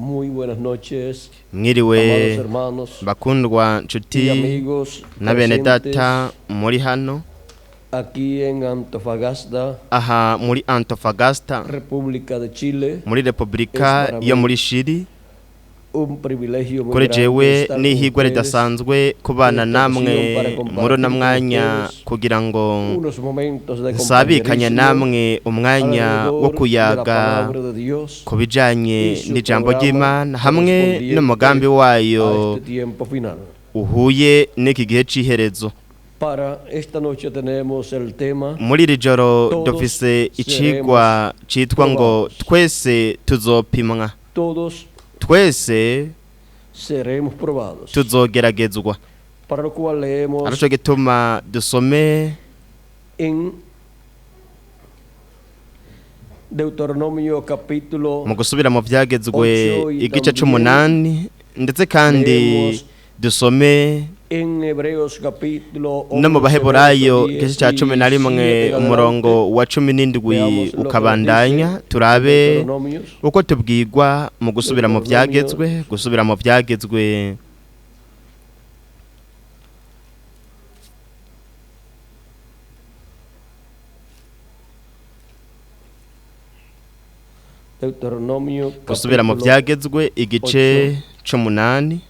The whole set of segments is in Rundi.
Muy buenas noches, Mwiriwe amados hermanos bakundwa y nshuti amigos na bene presentes data muri hano aquí en Antofagasta, aha muri Antofagasta, República de Chile. muri Repubulika Es para yo mí muri Shiri. un privilegio muy Kuri grande jewe estar con n'ihigwe ustedes ridasanzwe kubana en esta namwe ocasión para muri compartir uno con mwanya ustedes kugira ngo unos momentos de nsabikanye compañerismo namwe umwanya wo alrededor de la kuyaga palabra de Dios ku bijanye y su n'ijambo programa ry'Imana hamwe correspondiente n'umugambi a wayo este tiempo final. uhuye n'iki gihe c'iherezo. Para esta noche tenemos el tema Muri iri joro Todos dufise icigwa citwa ngo probados. twese tuzopimwa, Todos twese seremos probados. tuzogeragezwa. Para lo cual leemos Arico gituma dusome en Deuteronomio capítulo mu gusubira mu vyagezwe Ocho y igice también c'umunani, ndetse kandi leemos dusome en Hebreos capítulo no mu 11, Baheburayo verso igice ca 11 17 en umurongo adelante. wa 17 Veamos lo que nos ukabandanya, dice turabe Deuteronomios. uko tubwirwa mu gusubira mu Deuteronomio. vyagezwe, gusubira mu vyagezwe Deuteronomio gusubira mu capítulo vyagezwe igice c'umunani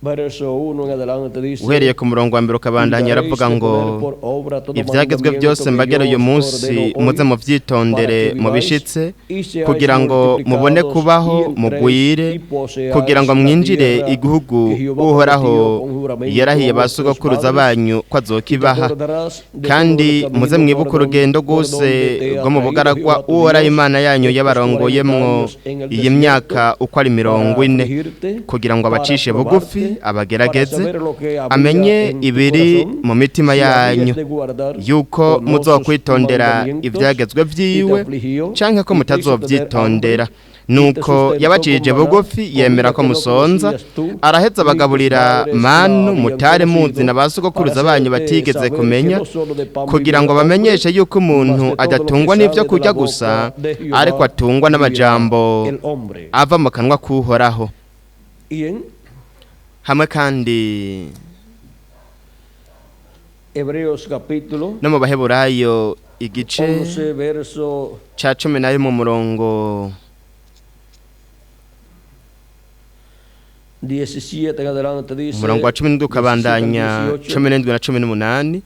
verso 1 en adelante dice: uhereye ku murongo wa mbere ukabandanya, "Cuidaréis aravuga de ngo poner por obra todo ivyagezwe mandamiento byose que mbagera yo uyu os munsi ordeno hoy, muze muvyitondere para que viváis mubishitse, y seáis kugira ngo mubone multiplicados kubaho y entréis mugwire, y poseáis kugira ngo la mwinjire tierra igihugu que Jehová Uhoraho prometió con juramento yarahiye a ba vuestros sogokuruza padres, banyu ko y te azokibaha. acordarás de todo Kandi el camino muze mwibuke urugendo por rwose donde te ha rwo mu traído bugaragwa Jehová tu Uhoraho Dios Imana yanyu estos yabarongoyemwo 40 años en el iyi desierto, myaka uko ari mirongo para ine, afligirte, kugira ngo para abacishe probarte, bugufi, abagerageze, para saber lo que había amenye en tu ibiri corazón, mu mitima si habías yanyu, de guardar yuko o no sus muzokwitondera mandamientos, ivyagezwe y te vyiwe afligió, canke ko y te hizo tener mutazovyitondera. hambre, y te Nuko sustentó yabacishije con maná, bugufi, yemera comida ko que no musonza, conocías tú, araheza ni tus abagaburira padres la manu habían mutari muzi conocido, na ba para sogokuruza banyu hacerte batigeze saber que kumenya, no solo de pan kugira ngo vivirá el hombre, bamenyeshe yuko umuntu mas de todo lo que adatungwa sale n'ivyo de la kurya boca gusa, de Jehová ariko atungwa vivirá n'amajambo el hombre. ava mu kanwa k'Uhoraho. Y en Hamwe kandi Hebreos capítulo no mu Baheburayo igice 11, verso ca 11 umurongo 17 en adelante dice: umurongo wa 17 ukabandanya, 17 al 18. 17 na 18.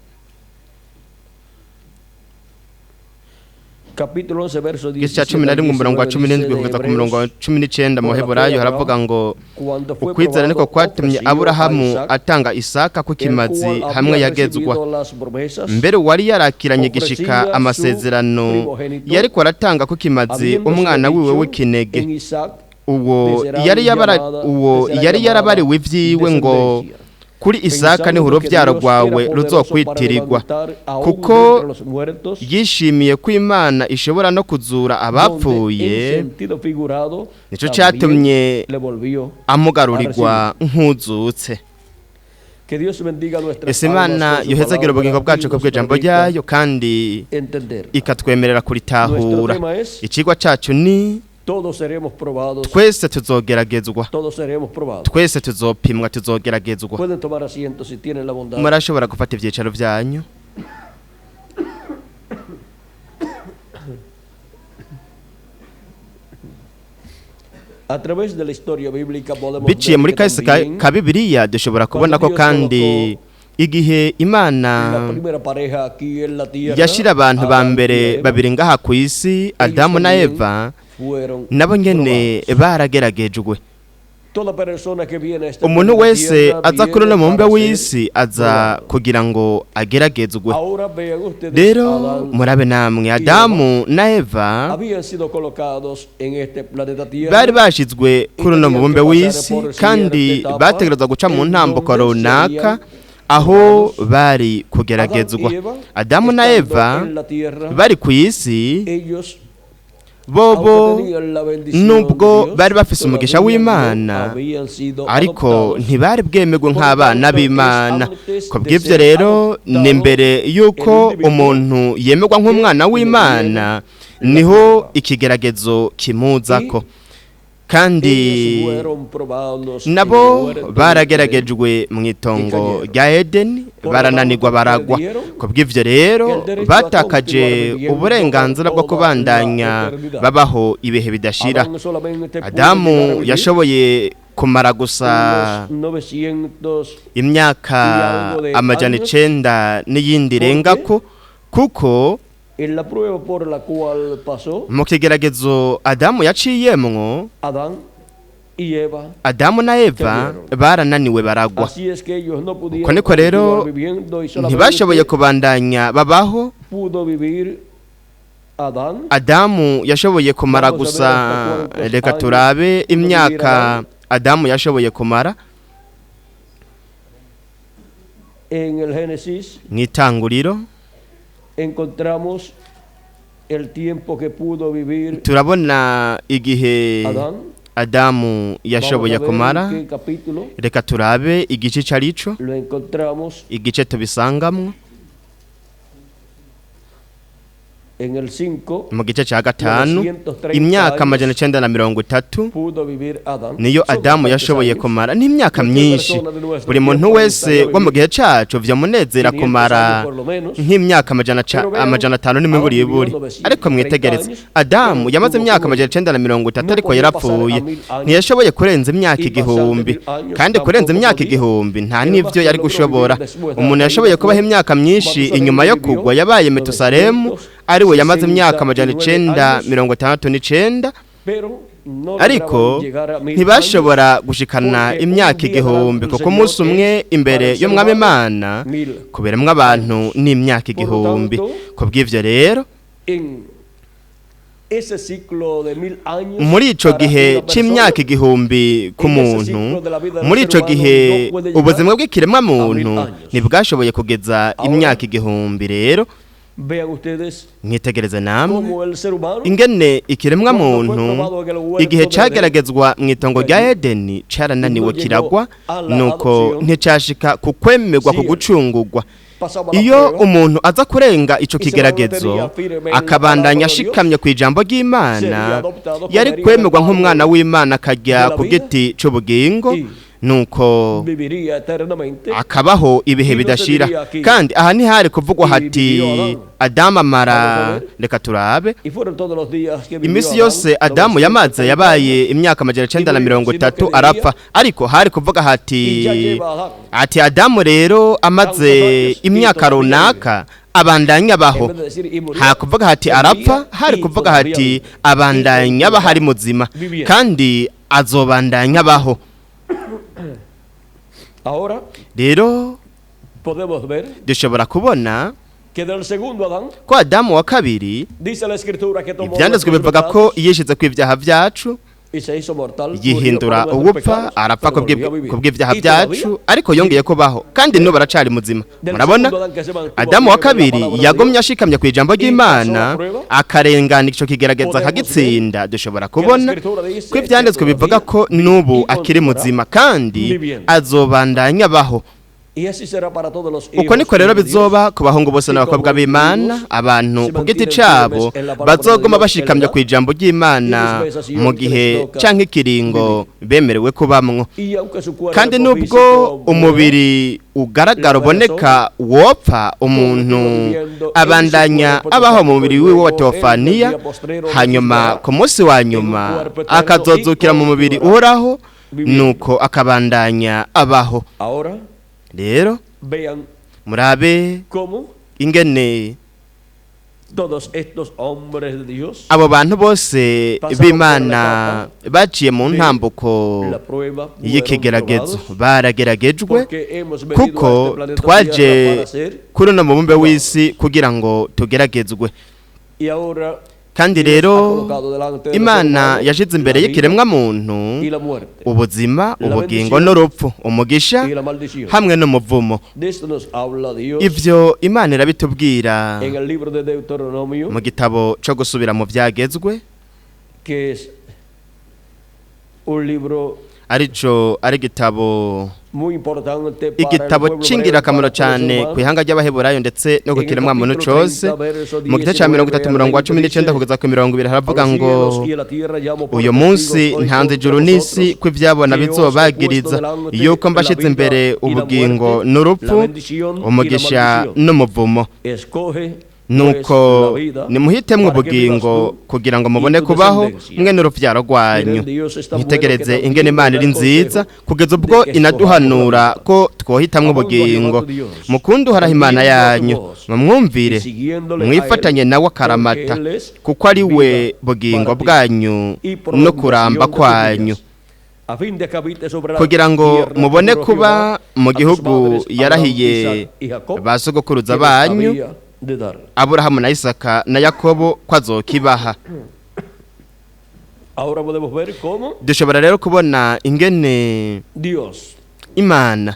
Capítulo 11, verso Igice ca 17 cumi na al rimwe umurongo wa 19 cumi dice n'indwi de kugeza ku murongo wa Hebreos, 19 mu por la fe Heburayo de haravuga Abraham, ngo cuando fue ukwizera niko probado, kwatumye ofreció a Aburahamu Isaac, atanga Isaka ku el kimazi cual hamwe había yagezwa. recibido las promesas, Mbere uwari yarakiranye gishika ofrecía su amasezerano primogénito, yariko aratanga ku kimazi habiéndose umwana wiwe dicho, w'ikinege, en Isaac uwo te serán yari yabara llamada- uwo te será yari llamada yarabariwe ivyiwe ngo descendencia. kuri Isaka Pensando niho que uruvyaro Dios rwawe era poderoso para ruzokwitirirwa, levantar aún kuko de entre los muertos, yishimiye ko Imana ishobora no kuzura donde en abapfuye, sentido figurado nico también catumye le volvió. amugarurirwa nk'uzutse. Que Dios bendiga nuestras Ese almas Imana con su yohezagira palabra ubugingo y bwacu nos kubw'ijambo permita ryayo kandi entenderla. ikatwemerera Nuestro kuritahura. tema es Icigwa cacu ni todos seremos probados, twese tuzogeragezwa, todos seremos probados. twese tuzopimwa, tuzogeragezwa. Pueden tomar asiento si tienen la bondad. Murashobora gufata ivyicaro vyanyu. A través de la historia bíblica podemos Biciye ver muri que kahise también ka Bibiliya dushobora kubona ko Dios kandi igihe Imana la primera pareja aquí en la tierra, yashira abantu ba Adán y mbere Eva, babiri ngaha ku isi, ellos Adamu na también Eva, fueron nabo nyene probados. barageragejwe. Toda persona que viene a este Umuntu planeta wese Tierra aza kuri uno viene mubumbe para ser w'isi aza probado. kugira ngo ageragezwe. Ahora vean ustedes, Rero Adán murabe namwe, Adamu na Eva habían sido colocados en este planeta Tierra bari bashizwe y kuri uno tenían mubumbe que pasar w'isi, por kandi cierta etapa bategerezwa guca mu en ntambuko donde runaka serían aho probados. bari Adán kugeragezwa. y Eva, Adamu na estando Eva en la tierra, bari ku isi, ellos, bobo aunque tenían la bendición de nubwo Dios, bari bafise umugisha todavía no w'Imana, habían sido ariko adoptados. ntibari bwemerwe Por nk'abana tanto, es b'Imana. antes Ku de bw'ivyo ser rero ni adoptado mbere el yuko individuo umuntu yemerwa nk'umwana que w'Imana, Niho ikigeragezo kimuzako. Kandi Ellos fueron probados en el nabo huerto del Edén. Barageragejwe mu itongo rya Edeni, barananirwa, baragwa. Ku bw'ivyo rero batakaje uburenganzira bwo kubandanya babaho ibihe bidashira. Adán solamente pudo Adamu llegar a vivir yashoboye kumara gusa unos 900 imyaka 900 n'iyindi irengako, kuko en la prueba por la cual pasó mu kigeragezo Adamu yaciyemwo, Adán y Eva. Adamu na Eva barananiwe, baragwa. Así es que ellos no Uko pudieron niko rero continuar viviendo y ntibashoboye solamente kubandanya babaho. Pudo vivir Adán. Adamu yashoboye kumara gusa, reka turabe imyaka Adamu yashoboye kumara. En el Génesis Mu itanguriro encontramos el tiempo que pudo vivir turabona igihe Adán. Adamu yashoboye Vamos a ver kumara. en qué capítulo Reka turabe igice ico arico, lo encontramos. Igice tubisangamwo. En el 5 Mu gice ca gatanu, imyaka 930 pudo vivir Adán. niyo Son Adamu bastantes yashoboye años. kumara. N'imyaka myinshi. Buri muntu wese wo mu gihe cacu vyamunezera kumara nk'imyaka 500 n'imiburiburi. Ariko mwitegereze, Adamu yamaze imyaka 930, ariko yarapfuye, ntiyashoboye kurenza imyaka 1000. Kandi kurenza imyaka 1000 nta n'ivyo yari gushobora. Umuntu yashoboye kubaho imyaka myinshi inyuma yo kugwa yabaye Metusalemu, ariwe yamaze imyaka 969. Pero no Ariko lograban llegar a 1000 ntibashobora gushikana imyaka 1000, kuko umunsi umwe imbere y'umwami Imana mil. kuberamo abantu n'imyaka 1000. Ku bw'ivyo rero, En ese ciclo de 1000 años muri ico para gihe una persona, c'imyaka 1000 ku muntu, muri ico gihe ubuzima bw'ikiremwa muntu ntibwashoboye kugeza imyaka 1000. Rero vean ustedes mwitegereze namwe cómo el ser humano ingene ikiremwa muntu igihe cageragezwa mu itongo rya Edeni carananiwe, kiragwa, nuko nticashika ku kwemerwa ku gucungurwa. Pasaba la Iyo prueba, umuntu aza kurenga ico kigeragezo akabandanya ashikamye ku ijambo ry'Imana, yari kwemerwa nk'umwana w'Imana, akajya ku giti c'ubugingo, nuko viviría eternamente. Akabaho ibihe bidashira. Kandi aha ntihari kuvugwa hati Adamu amara, reka turabe. Y fueron todos los días que vivió Iminsi Adán, yose Adamu yamaze 930 yabaye imyaka 930, arapfa. Ariko hari kuvuga Y hati ya lleva Adán. Ati Adamu rero amaze imyaka runaka abandanya abaho. En vez de decir, y murió, Ha kuvuga hati arapfa, hari kuvuga hati abandanya abaho, ari muzima kandi azobandanya abaho. Ahora Rero podemos ver dushobora kubona que del segundo Adán ko Adamu wa kabiri, dice la escritura que tomó ibyanditswe nuestros bivuga ko pecados yishize ku ibyaha byacu, y se hizo mortal, murió yihindura por nuestros ubupfa, pecados, arapfa pero volvió a vivir. ku bw'ibyaha Y todavía byacu, ariko yongeye kubaho kandi n'ubu aracari muzima. Del Murabona, segundo Adán que se mantuvo Adamu wa firme en la kabiri palabra de yagomye Dios, ashikamye ku ijambo ry'Imana, akarengana ico kigerageza, akagitsinda. Dushobora kubona ko ivyanditswe bivuga ko n'ubu akiri muzima kandi azobandanya abaho. Y así será para todos los Uko hijos niko rero de Dios. Bizoba ku bahungu bose n'abakobwa b'Imana, abantu ku giti cabo bazoguma bashikamye ku ijambo ry'Imana mu gihe canke ikiringo bemerewe kubamwo. Y aunque su cuerpo Kandi nubwo físico muera, umubiri ugaragara uboneka wopfa, umuntu abandanya abaho mu mubiri wiwe wa teofaniya, hanyuma ku munsi wa nyuma akazozukira mu mubiri uhoraho, nuko akabandanya abaho. Ahora Rero vean murabe cómo ingene todos estos hombres de Dios abo bantu bose b'Imana baciye mu ntambuko la prueba fueron y'ikigeragezo, probados, barageragejwe, porque hemos venido a kuko este planeta twaje Tierra para ser kuri uno mubumbe w'isi kugira ngo tugeragezwe. Y ahora Kandi Dios rero ha colocado delante del ser Imana humano yashize imbere la vida y'ikiremwa muntu y la muerte ubuzima, La ubugingo bendición n'urupfu, umugisha y la maldición. hamwe n'umuvumo. De esto nos habla Dios Ivyo Imana irabitubwira en el libro de Deuteronomio, mu gitabo co gusubira mu vyagezwe, que es un libro Arico ari igitabo c'ingirakamaro cyane ku ihanga ry'Abaheburayo ndetse no ku kiremwa muntu cose. Mu gice ca 30 umurongo wa 19 kugeza ku 20 haravuga ngo: "Uyu munsi ntanze ijuru n'isi ko ivyabona bizobagiriza yuko mbashize imbere ubugingo n'urupfu, umugisha n'umuvumo. Nuko nimuhitemwo ubugingo kugira ngo mubone kubaho mwe n'uruvyaro rwanyu." Mwitegereze ingene Imana iri nziza kugeza ubwo inaduhanura ko twohitamwo ubugingo. Mukunde Uhoraho Imana yanyu, mumwumvire, mwifatanye nawe akaramata, kuko ari we bugingo bwanyu no kuramba kwanyu, kugira ngo mubone kuba mu gihugu yarahiye ba sogokuruza banyu Aburahamu na Isaka na Yakobo ko azokibaha. Dushobora rero kubona ingene Imana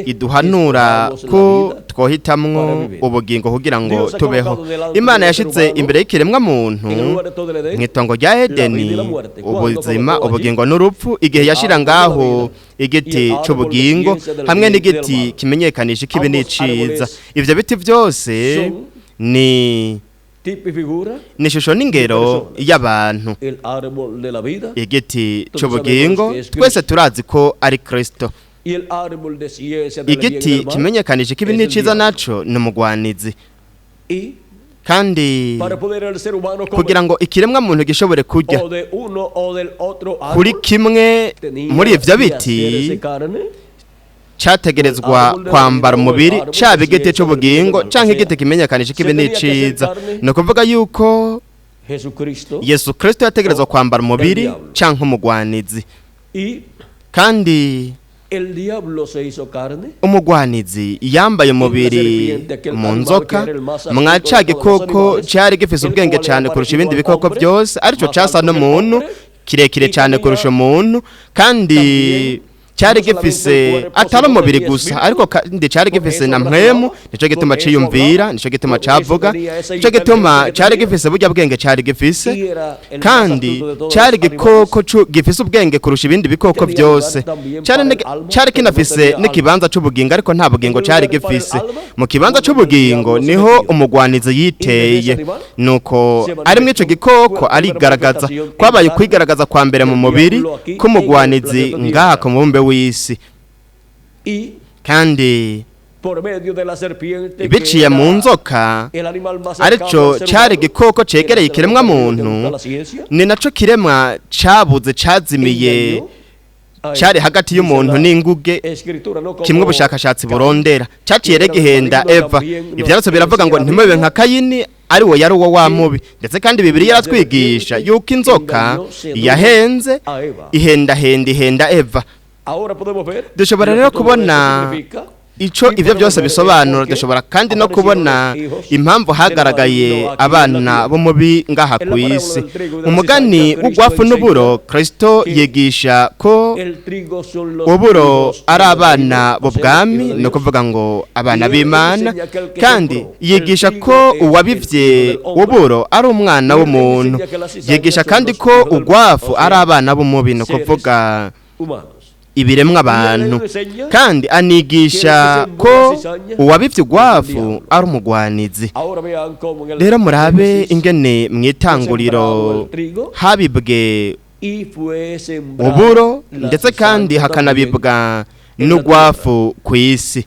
iduhanura ko twohitamwo ubugingo kugira ngo tubeho. Imana yashitse imbere y'ikiremwa muntu mw'itongo rya Edeni ubuzima, ubugingo n'urupfu, igihe yashira ngaho igiti c'ubugingo hamwe n'igiti kimenyekanisha ikibi n'iciza. Ivyo biti vyose ni ishusho n'ingero y'abantu. Igiti c'ubugingo twese turazi ko ari Kristo. Igiti kimenyekanisha ikibi n'iciza naco ni umugwanizi. Kandi kugira ngo ikiremwa muntu gishobore kurya kuri kimwe muri ivyo biti, cyategerezwa kwambara umubiri, caba igiti c'ubugingo canke igiti kimenyekanisha ikibi n'iciza. Ni ukuvuga yuko Yesu Kristo yategerezwa kwambara umubiri canke umugwanizi. Kandi umugwanizi yambaye umubiri mu nzoka, mwa ca gikoko cari gifise ubwenge cane kurusha ibindi bikoko byose, arico casa n'umuntu, kirekire cane kurusha umuntu, kandi cyari gifise atari umubiri gusa, ariko kandi cyari gifise na mpwemu. Nico gituma ciyumvira, nico gituma cavuga, nico gituma cyari gifise burya bwenge cyari gifise, kandi cyari gikoko gifise ubwenge kurusha ibindi bikoko byose. Cyari kinafise n'ikibanza c'ubugingo, ariko nta bugingo cyari gifise. Mu kibanza c'ubugingo niho umugwanizi yiteye. Nuko ari mw'ico gikoko arigaragaza, kwabaye kwigaragaza kwa mbere mu mubiri k'umugwanizi ngaha ku mubumbe w'isi. Kandi biciye mu nzoka, arico cari igikoko cegereye ikiremwa muntu, ni naco kiremwa cabuze cazimiye, cari hagati y'umuntu n'inguge, kimwe ubushakashatsi burondera, caciye gihenda Eva. Ivyanditswe biravuga ngo ntimube nka Kayini, ari we yari uwo wa mubi. Ndetse kandi Bibiliya yaratwigisha yuko inzoka yahenze ihendahenda ihenda Eva. Dushobora rero kubona ico ivyo byose bisobanura. Dushobora kandi no kubona impamvu hagaragaye abana bo mubi ngaha ku isi. Umugani w'ugwafu n'uburo, Kristo yigisha ko uburo ari abana b'ubwami, ni ukuvuga ngo abana b'Imana, kandi yigisha ko uwabivye uburo ari umwana w'umuntu. Yigisha kandi ko ugwafu ari abana b'umubi, ni ukuvuga ibiremwa abantu. Kandi anigisha ko uwabivye ugwafu ari umugwanizi. Rero murabe ingene mwitanguriro habibwe uburo, ndetse kandi hakanabibwa n'ugwafu ku isi.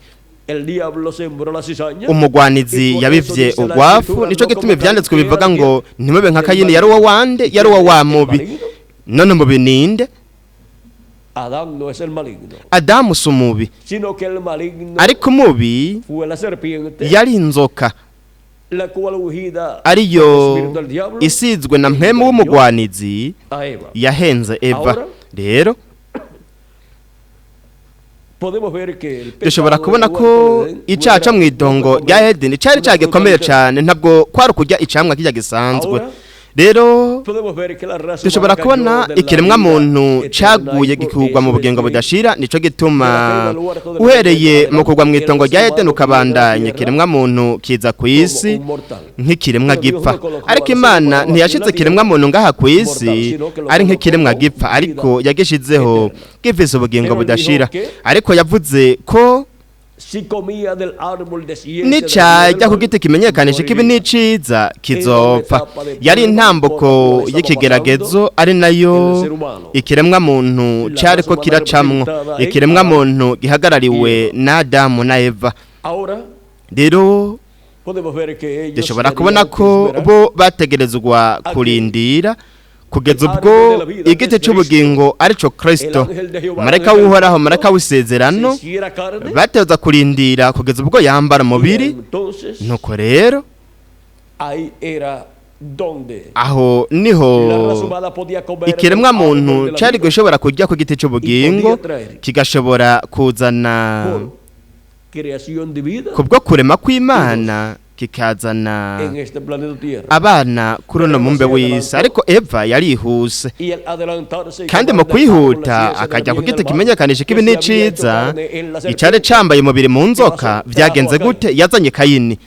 Umugwanizi yabivye ugwafu, nico gituma ivyanditswe bivuga ngo ntimube nka Kayini, yari uwo wande, yari uwo wa mubi. None mubi ninde? Adamu si umubi, ariko umubi yari inzoka, ariyo isizwe na mpwemu w'umugwanizi yahenze Eva. Rero dushobora kubona ko icaha co mw'itongo rya Edeni cari cagikomeye cane, ntabwo kwari ukurya icamwa kirya gisanzwe. Rero dushobora kubona ikiremwa muntu caguye gikugwa mu bugingo budashira. Nico gituma uhereye mu kugwa mu itongo rya Edeni ukabandanya, ikiremwa muntu kiza ku isi nk'ikiremwa gipfa. Ariko Imana ntiyashize ikiremwa muntu ngaha ku isi ari nk'ikiremwa gipfa, ariko yagishizeho gifise ubugingo budashira. Ariko yavuze ko nicajya ku giti kimenyekanisha ikibi n'iciza kizopfa. Yari intambuko y'ikigeragezo, ari nayo ikiremwa muntu cyariko kiracamwo, ikiremwa muntu gihagarariwe na Adamu na Eva. Rero dushobora kubona ko bo bategerezwa kurindira kugeza ubwo igiti cy'ubugingo arico Kristo, marayika w'Uhoraho, marayika w'isezerano, bateza kurindira kugeza ubwo yambara umubiri. Nuko rero aho niho ikiremwa muntu cari gushobora kurya ku giti cy'ubugingo, kigashobora kuzana kubwo kurema kw'Imana, kikazana abana kuri uno mumbe w'isi. Ariko Eva yarihuse, kandi mu kwihuta akajya ku giti kimenyekanisha ikibi n'iciza, icari cambaye umubiri mu nzoka. Vyagenze gute? Yazanye Kayini.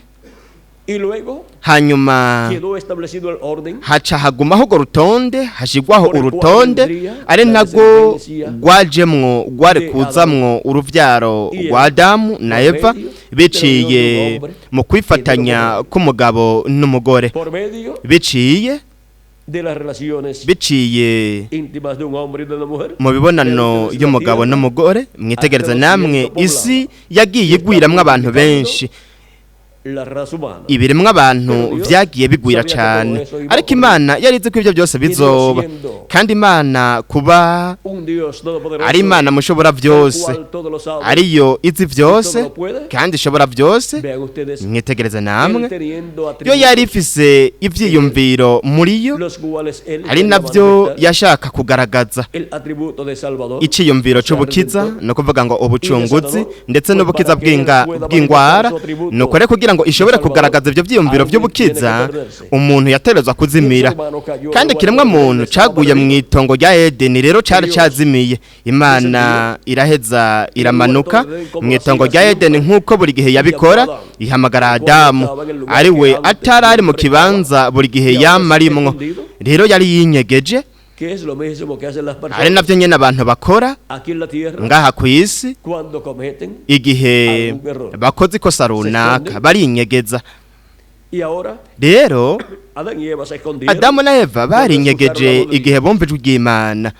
Hanyuma haca hagumaho urwo rutonde, hashigwaho urutonde ari narwo rwajemwo, rwari kuzamwo uruvyaro rwa Adamu na Eva biciye mu kwifatanya k'umugabo n'umugore, biciye mu bibonano y'umugabo n'umugore. Mwitegereze namwe, isi yagiye igwiramwo abantu benshi, ibiremwa abantu vyagiye bigwira cyane. Ariko Imana yarize ko ibyo byose bizoba, kandi Imana kuba ari Imana mushobora byose, ariyo izi byose kandi ishobora byose. Mwitegereze namwe, yo yari ifise ivyiyumviro muri yo, ari navyo yashaka kugaragaza, iciyumviro c'ubukiza, no kuvuga ngo ubucunguzi ndetse n'ubukiza bw'ingwara. Nuko rero kugira ngo ishobore kugaragaza ibyo byiyumviro by'ubukiza, umuntu yaterezwa kuzimira. Kandi kiremwa muntu caguye mu itongo rya Edeni rero cari cazimiye. Imana iraheza iramanuka mu itongo rya Edeni nk'uko buri gihe yabikora, ihamagara Adamu, ari we atarari mu kibanza buri gihe yamarimwo. Rero yari yinyegeje, ari navyo nyene abantu bakora ngaha ku isi igihe bakoze ikosa runaka, barinyegeza. Rero Adamu na Eva barinyegeje igihe bumva ijwi ry'Imana,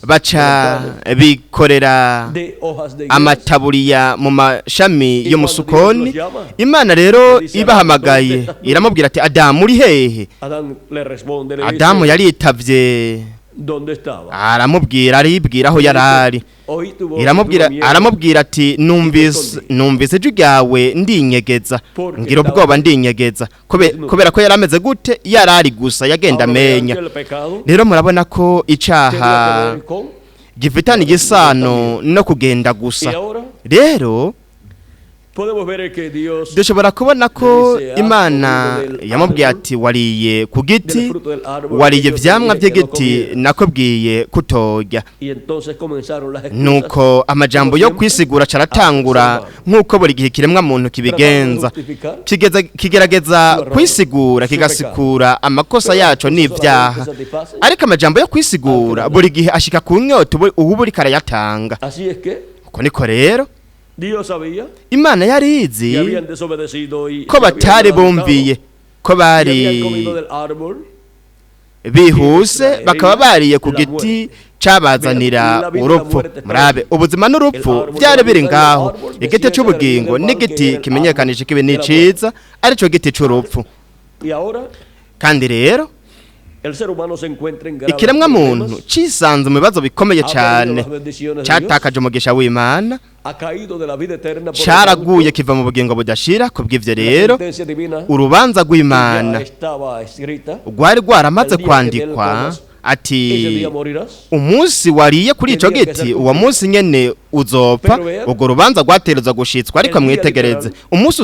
baca bikorera amataburiya mu mashami y'umusukoni. Imana rero ibahamagaye iramubwira ati: Adamu uri hehe? Adamu yaritavye, aramubwira, aribwira aho yarari. Aramubwira ati: numvise ijwi ryawe ndinyegeza, ngira ubwoba ndinyegeza. Kubera ko yarameze gute? Yarari gusa yagenda amenya. Rero murabona ko icaha gifitanye igisano no kugenda gusa. Rero dushobora kubona ko Imana yamubwiye ati: wariye ku giti, wariye ivyamwa by'igiti nakubwiye kutorya. Nuko amajambo yo kwisigura caratangura, nk'uko buri gihe kiremwa muntu kibigenza, kigerageza kwisigura, kigasikura amakosa yaco n'ivyaha. Ariko amajambo yo kwisigura buri gihe ashika ku nyota ubu uriko arayatanga. Uko niko rero Imana yari izi ko batari bumviye, ko bari bihuse, bakaba bariye ku giti cabazanira urupfu. Murabe, ubuzima n'urupfu byari biri ngaho, igiti c'ubugingo n'igiti kimenyekanisha ikibi n'iciza, arico giti c'urupfu. Kandi rero ikiremwa muntu cisanze mu bibazo bikomeye cyane, catakaje umugisha w'Imana, caraguye kiva mu bugingo budashira. Kubw'ivyo rero urubanza rw'Imana rwari rwaramaze kwandikwa, ati: umunsi wariye kuri ico giti, uwo munsi nyene uzopfa. Urwo rubanza rwaterezwa gushitswa. Ariko mwitegereze, umunsi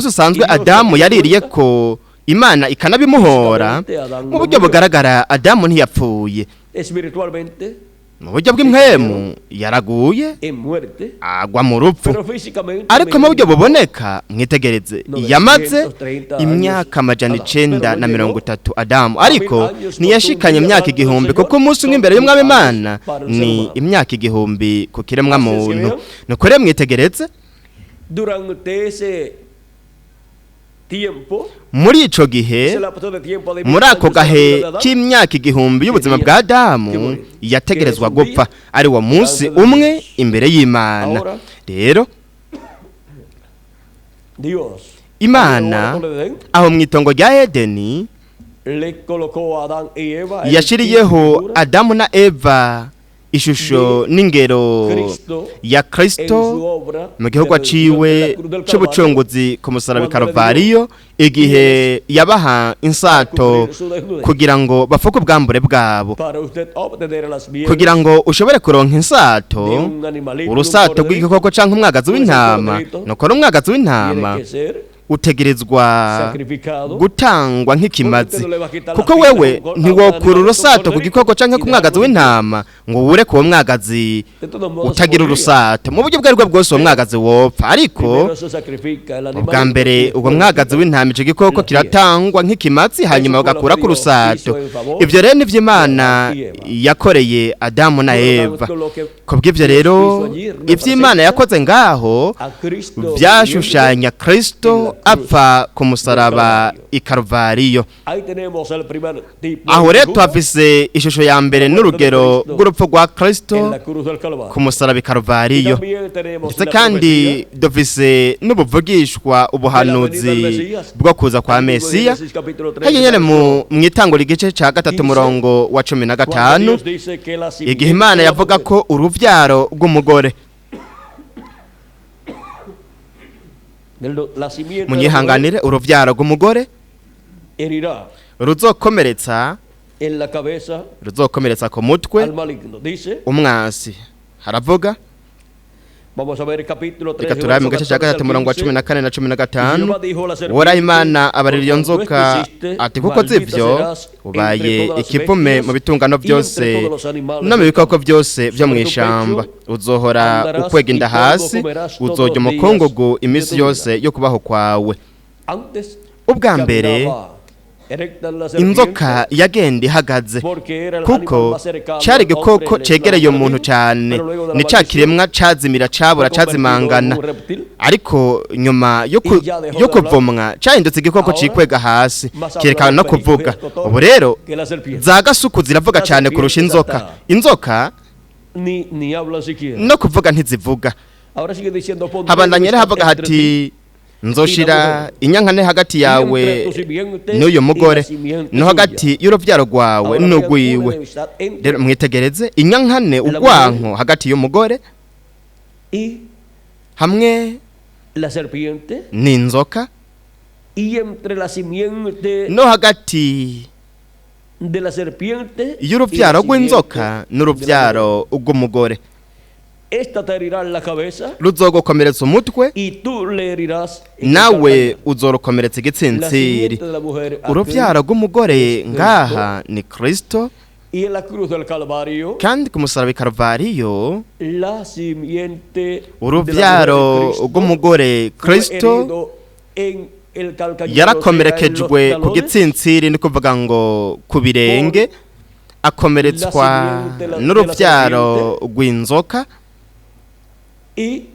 usanzwe Adamu yaririye ko Imana ikanabimuhora. Mu buryo bugaragara Adamu ntiyapfuye. Espiritualmente Mu buryo bw'impwemu yaraguye, en muerte, agwa mu rupfu, pero físicamente ariko mu buryo buboneka, mwitegereze, yamaze imyaka 930 Adamu, ariko ntiyashikanye imyaka 1000, kuko umunsi umwe imbere y'Umwami Imana ni imyaka 1000 ku kiremwa muntu. Nuko rero mwitegereze, durante ese tiempo, muri ico gihe, ese lapso de tiempo de muri ako 1000 años de la gahe vida de Adán, k'imyaka 1000 y'ubuzima bwa Adamu, yategerezwa gupfa ari wo munsi umwe imbere y'Imana. Rero Dios Imana en el huerto de Edén, aho mu itongo rya Edeni le colocó a Adán y Eva en yashiriyeho figura Adamu na Eva ishusho n'ingero Kristo ya en su Kristo obra mu gihugu de redención aciwe en la cruz del Calvario, c'ubucunguzi ku musaraba i Karuvariyo, igihe yabaha insato cubrir su desnudez, kugira ngo bafuke ubwambure bwabo. para usted obtener las mieles Kugira ngo ushobore kuronka insato, de un animalito, un urusato corderito, rw'igikoko canke umwagazi w'intama, nuko ari umwagazi w'intama, tiene que ser utegerezwa sacrificado. gutangwa nk'ikimazi, kuko wewe ntiwokura urusato ku gikoko canke ku mwagazi w'intama ngo wure ku uwo mwagazi De todos modos, utagira moriría. urusato. Mu buryo ubwo aribwo bwose uwo mwagazi wopfa, ariko Primero se sacrifica el animalito ubwa mbere y ubwo después mwagazi w'intama, ico gikoko kiratangwa nk'ikimazi, hanyuma bagakura ku rusato. Ivyo rero nivyo Imana yakoreye Adamu na Por lo Eva. tanto, lo que Kubw'ivyo rero, ivyo Imana yakoze ngaho a Cristo vyashushanya Kristo apfa ku musaraba i Karuvariyo. Ahí tenemos el primer tipo Aho de rero figura tuhafise ishusho ya mbere n'urugero rw'urupfu rwa Kristo en la cruz del Calvario. ku musaraba i Y Karuvariyo. también tenemos Ndetse la kandi profecía dufise n'ubuvugishwa, ubuhanuzi bwo kuza kwa del libro de Mesiya. Génesis, capítulo 3, Hajya nyene mu itangura igice ca 3 umurongo wa cumi na cuando gatanu Dios dice que la simiente igihe Imana de la yavuga mujer ko uruvyaro rw'umugore, la simiente de la mujer munyihanganire, uruvyaro rw'umugore herirá ruzokomeretsa en la cabeza ruzokomeretsa ku mutwe al maligno. Dice, umwansi. Haravuga, vamos a ver capítulo 3, reka turabe mu verso gace cya 14 3 al umurongo wa 15. 14 na 15. Jehová dijo a la serpiente, Uhoraho Imana abarira iyo "Por cuanto nzoka esto hiciste, ati kuko maldita zivyo serás entre ubaye todas las ikivume bestias mu bitungano y entre byose todos los animales no mu del bikoko campo. byose byo mu Sobre tu ishamba, pecho uzohora andarás ukwega y inda polvo hasi, comerás todos uzorya los días umukungugu de iminsi tu vida. yose yo kubaho kwawe. Antes Ubwa mbere caminaba erecta la serpiente, inzoka yagenda ihagaze, porque era el kuko animal más cercano cari al igikoko hombre en el cegereye jardín, umuntu cane, pero luego de la ni ca maldición kiremwa cazimira, cabura, fue convertido en cazimangana, un reptil. ariko nyuma yo Y ya dejó yo de hablar. kuvomwa cahindutse igikoko Ahora, cikwega hasi, más habla kirekana el no perico y kuvuga. el cotorro Ubu rero que la serpiente. za gasuku ziravuga La cane kurusha serpiente inzoka. hasta- Inzoka Ni hablan siquiera. no kuvuga ntizivuga. Ahora sigue diciendo, pondré Habandanya rero enemistad havuga entre ti hati nzoshira inyankane hagati yawe entre tu simiente n'uyu y la mugore, simiente no hagati y'uruvyaro rwawe Ahora vean una n'urwiwe. enemistad entre Rero mwitegereze inyankane, urwanko hagati y'umugore y hamwe la serpiente n'inzoka, y entre la simiente no hagati de la serpiente y la y'uruvyaro simiente rw'inzoka de la mujer. n'uruvyaro rw'umugore. Esta te herirá en la cabeza Ruzogukomeretsa umutwe, y tú le herirás en el nawe calcañar. uzorokomeretsa La igitsintsiri. simiente de la mujer a Uruvyaro rw'umugore Cristo. ngaha ni Kristo, Y en la cruz del Calvario kandi ku musaraba i Karuvariyo la simiente de la uruvyaro mujer Cristo rw'umugore fue Kristo herido en el calcañar, o sea, en los yarakomerekejwe ku talones, gitsintsiri, ni kuvuga ngo ku birenge, akomeretswa La simiente de la n'uruvyaro rw'inzoka. Y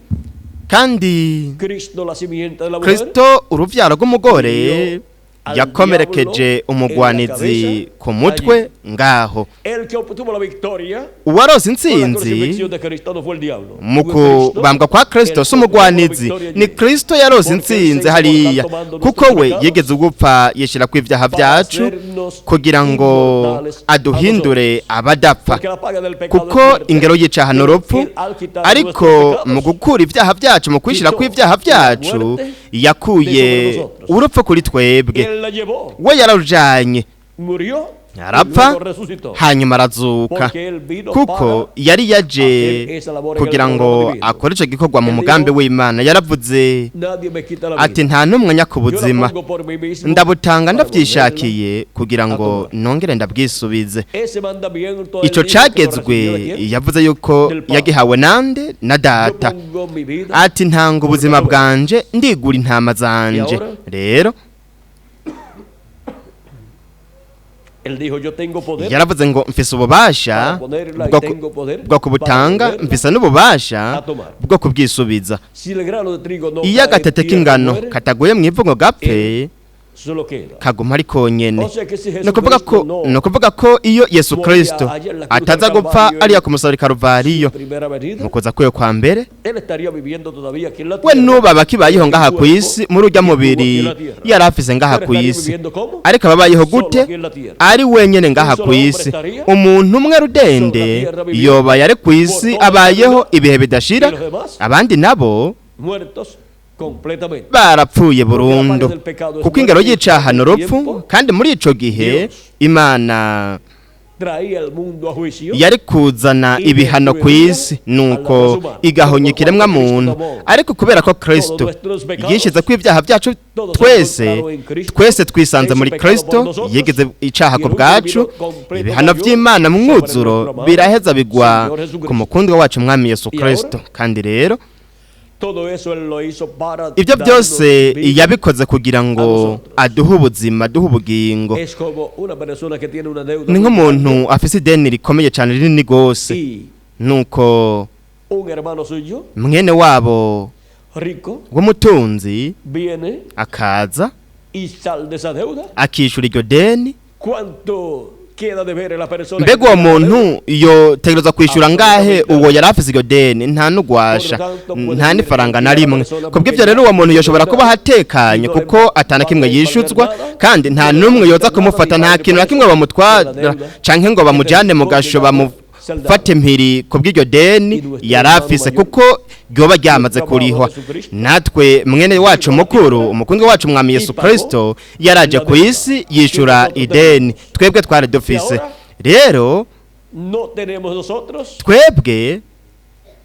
Kandi Cristo, la simiente de la mujer, Kristo uruvyaro rw'umugore hirió al yakomerekeje diablo umugwanizi en la cabeza ku mutwe ngaho. El que obtuvo la victoria Uwarose con la intsinzi crucifixión de Cristo no fue el diablo. mu Fue Cristo kubambwa kwa Kristo el si que obtuvo la umugwanizi, victoria ni allí. Kristo yarose Porque él se intsinzi hizo hariya, mortal tomando kuko nuestros we pecados yigeze gupfa yishira ku ivyaha para vyacu hacernos kugira ngo inmortales a aduhindure nosotros. abadapfa, Porque la paga del pecado kuko es muerte, ingero y'icaha pero n'urupfu, él al quitar ariko nuestros pecados, mu gukura ivyaha vyacu, mu kwishira quitó kw'ivyaha la vyacu, muerte yakuye de sobre nosotros. urupfu kuri twebwe. Él la llevó, We yararujanye, murió y Arapfa, luego resucitó. Hanyuma arazuka, Porque él vino kuko para yari yaje hacer esa labor en el kugira ngo programa divino. akore ico gikorwa mu Él mugambi dijo, w'Imana. Yaravuze Nadie me quita la ati vida. nta n'umwe nyaka Yo la ubuzima, pongo por mí mismo ndabutanga para ndavyishakiye kugira ngo tomar. nongere ndabwisubize. Ese mandamiento él Ico dijo que lo cagezwe recibió de quién? yavuze yuko Del Padre. yagihawe nande? Na Yo Data. pongo mi vida. Ati ntanga ubuzima bwanje, ndigura intama zanje. ahora? Rero Él dijo, yo tengo poder yaravuze ngo mfise ububasha para ponerla y bwo tengo poder bwo kubutanga, para volverla mfise n'ububasha a tomar. bwo kubwisubiza. Si el grano de trigo no Iyo cae en agatete tierra y k'ingano muere, kataguye mu ivu ngo gapfe, solo queda. kaguma ari konyene. O sea que si Ni ukuvuga Jesucristo ko no ni ukuvuga ko iyo Yesu moría Kristo allá en la cruz ataza del gupfa Calvario ariya en ku musaraba i Karuvariyo su primera venida, mu kuza kwiwe kwa mbere, él estaría viviendo todavía aquí en la we tierra. n'ubu aba akibayeho ngaha ku Cuerpo isi muri urya que estuvo mubiri aquí en la tierra. yari afise ngaha Pero ku estaría isi. viviendo cómo? Ariko ababayeho Solo gute? aquí en la tierra. Ari wenyene ngaha Un solo ku hombre isi. estaría Umuntu umwe rudende sobre la tierra viviendo yoba yari ku isi por toda la abayeho eternidad. ibihe bidashira, Y los demás? abandi nabo Muertos completamente. barapfuye burundu, Porque la paga del pecado es kuko ingero muerte, y'icaha ni urupfu. tiempo, Kandi muri ico gihe Dios Imana traía el mundo a juicio yari kuzana y ibihano ku destruiría isi, a la nuko raza humana. igahonya Por ikiremwa cuanto Cristo muntu. tomó Ariko kubera ko Kristo todos nuestros pecados, yishize ko ibyaha byacu todos twese, encontraron en Cristo, twese twisanze hizo muri pecado Kristo, por nosotros, yigize icaha y ku el último bwacu, vino completo ibihano cayó vy'Imana mu sobre mwuzuro nuestro amado biraheza bigwa Señor Jesucristo. ku mukundwa wacu mwami Yesu Y Kristo. ahora, Kandi rero todo eso él lo hizo para ibyo darnos byose vida. yabikoze kugira ngo nosotros. aduhe ubuzima, aduhe ubugingo. Es como una persona que tiene una deuda Ni muy nk'umuntu grande afise ideni rikomeye cyane rinini rwose, y nuko un hermano suyo mwene wabo rico w'umutunzi viene akaza y sal de esa deuda. akishyura iryo deni. ¿Cuánto queda de ver en la persona que Mbega uwo tiene la deuda? muntu yotegerezwa kwishyura ngahe uwo yari afise iryo deni? Nta n'ugwasha, nta n'ifaranga na rimwe. Kubw'ibyo rero uwo muntu yoshobora kuba atekanye kuko atana kimwe yishuzwa, kandi nta n'umwe yoza kumufata, nta kintu na kimwe bamutwara canke ngo bamujane mu gasho bamufate impiri kubw'iryo deni yari afise, kuko ryoba ryamaze kurihwa. Natwe mwene wacu mukuru, umukundwa wacu mwami Yesu Kristo, yaraje ku isi yishura ideni twebwe twari dufise. Rero No tenemos nosotros twebwe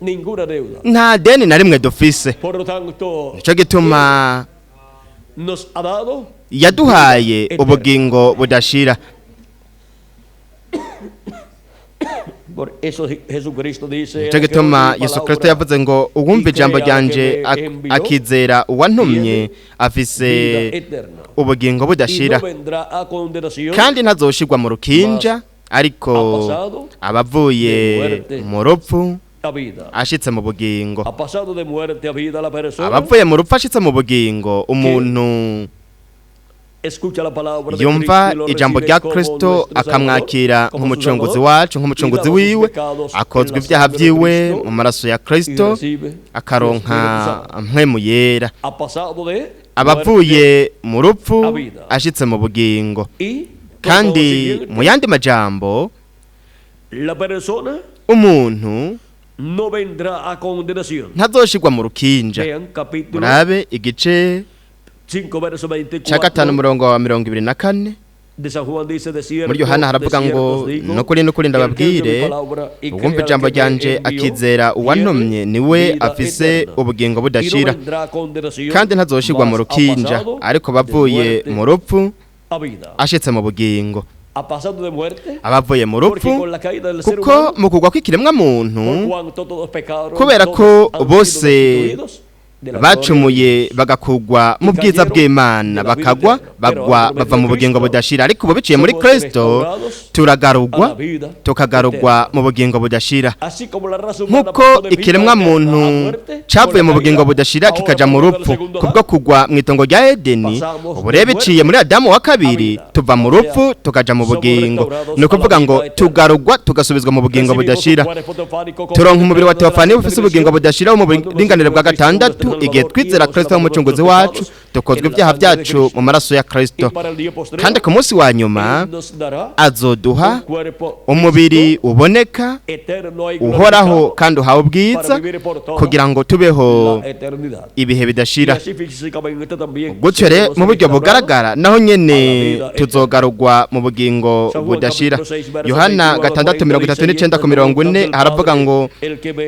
ninguna deuda. Nta deni na rimwe dufise. Por lo tanto, Nico gituma nos ha dado yaduhaye ubugingo budashira. Por eso Jesucristo dice: Nico gituma Yesu Kristo yavuze ngo uwumva ijambo ryanje akizera uwantumye afise vida eterna. Ubugingo Y budashira, no vendrá a condenación, kandi ntazoshirwa mu rukinja, ariko abavuye mu rupfu a vida. Ashitse mu bugingo. Ha pasado de muerte a vida la persona. Abavuye mu rupfu ashitse mu bugingo, umuntu Escucha la palabra de yumva Cristo y lo ijambo recibe rya como Kristo nuestro Salvador, akamwakira como su nk'umucunguzi Salvador, wacu, y nk'umucunguzi lava sus wiwe, pecados en akozwa la ibyaha sangre de vyiwe Cristo mu maraso ya y Kristo, recibe el Espíritu akaronka Santo. mpwemu yera. Ha pasado de Abavuye mu rupfu a vida. Ashitse mu bugingo. Y Kandi todo lo siguiente, mu yandi majambo, la persona umuntu no vendrá a condenación. Ntazoshirwa mu rukinja. Vean capítulo Murabe igice 5 verso ca 5 24 umurongo wa 24. De San Juan dice: de cierto, Muri Yohana de haravuga cierto ngo os digo, nukuri nukuri que el que oye mi ndababwire, palabra y uwumva crea al ijambo que me ryanje envió, akizera uwantumye tiene niwe vida afise eterna, ubugingo y no budashira, vendrá a condenación, kandi ntazoshirwa mu mas ha rukinja, pasado ariko de bavuye muerte mu rupfu a vida. ashitse mu bugingo. Ha pasado de muerte, Abavuye mu porque rupfu, con la caída del ser kuko humano, mu kugwa kw'ikiremwa por muntu, cuanto todos pecaron, kubera todos ko han sido bose destituidos de la gloria de bacumuye bagakugwa mu bwiza bw'Imana, bakagwa bagwa bava mu bugingo budashira, ariko ubu biciye muri Kristo turagarugwa, tukagarugwa mu bugingo budashira. Así como la raza humana Nk'uko pasó de vida ikiremwa eterna a muntu muerte, cavuye por mu la bugingo caída, budashira ahora kikaja mu por medio del rupfu segundo kubwo Adán, kugwa mu itongo rya Edeni, ubu rero biciye muri Adamu wa kabiri tuva mu rupfu tukaja mu bugingo. Ni ukuvuga ngo tugarugwa tugasubizwa mu bugingo recibimos budashira. un cuerpo teofánico con Turonka umubiri wa el estreno de la teofani sexta ufise ubugingo dimensión, budashira wo mu cuando buringanire nuestro bwa Cristo gatandatu, gatandatu, igihe twizera Kristo nk'umucunguzi wacu, tukozwa ibyaha byacu mu maraso ya Kristo. Kandi ku munsi wa nyuma azoduha umubiri uboneka, uhoraho kandi uhawe ubwiza, kugira ngo tubeho ibihe bidashira. Gutyo rero mu buryo bugaragara naho nyene tuzogarurwa mu bugingo budashira. Yohana 6:39-40 haravuga ngo: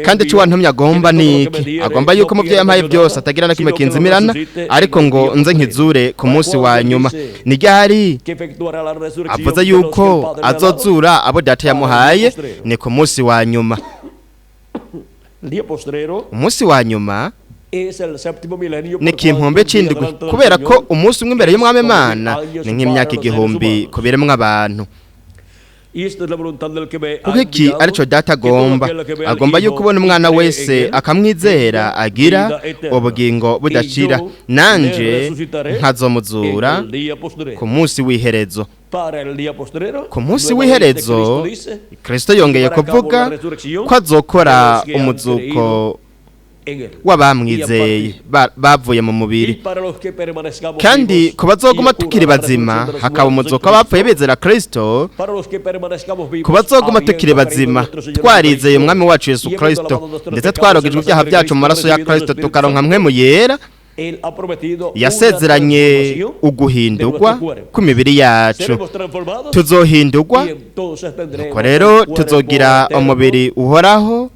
"Kandi icyo wantumye agomba ni iki? Agomba yuko mu byo yampaye byose atagira na kimwe kinzimirana, ariko ngo nze nkizure ku munsi wa nyuma." Ni ryari avuze yuko azozura abo Data yamuhaye? Ni ku munsi wa nyuma. Umunsi wa nyuma ni kimpombe c'indwi, kubera ko umunsi umwe imbere y'Umwami Imana ni nk'imyaka 1000 ku biremwa abantu. Kuko iki arico Data agomba, agomba yuko ubona Umwana wese akamwizera agira ubugingo budashira, nanje nkazomuzura ku munsi w'iherezo. Ku munsi w'iherezo, Kristo yongeye kuvuga ko azokora umuzuko w'abamwizeye bavuye mu mubiri. Kandi ku bazoguma tukiri bazima hakaba umuzuko w'abapfuye bizera Kristo, ku bazoguma tukiri bazima twarizeye Umwami wacu Yesu Kristo, ndetse twarogejwe ibyaha byacu mu maraso ya Kristo, tukaronka Mpwemu Yera, yasezeranye uguhindurwa kw'imibiri yacu. Tuzohindurwa, nuko rero tuzogira umubiri uhoraho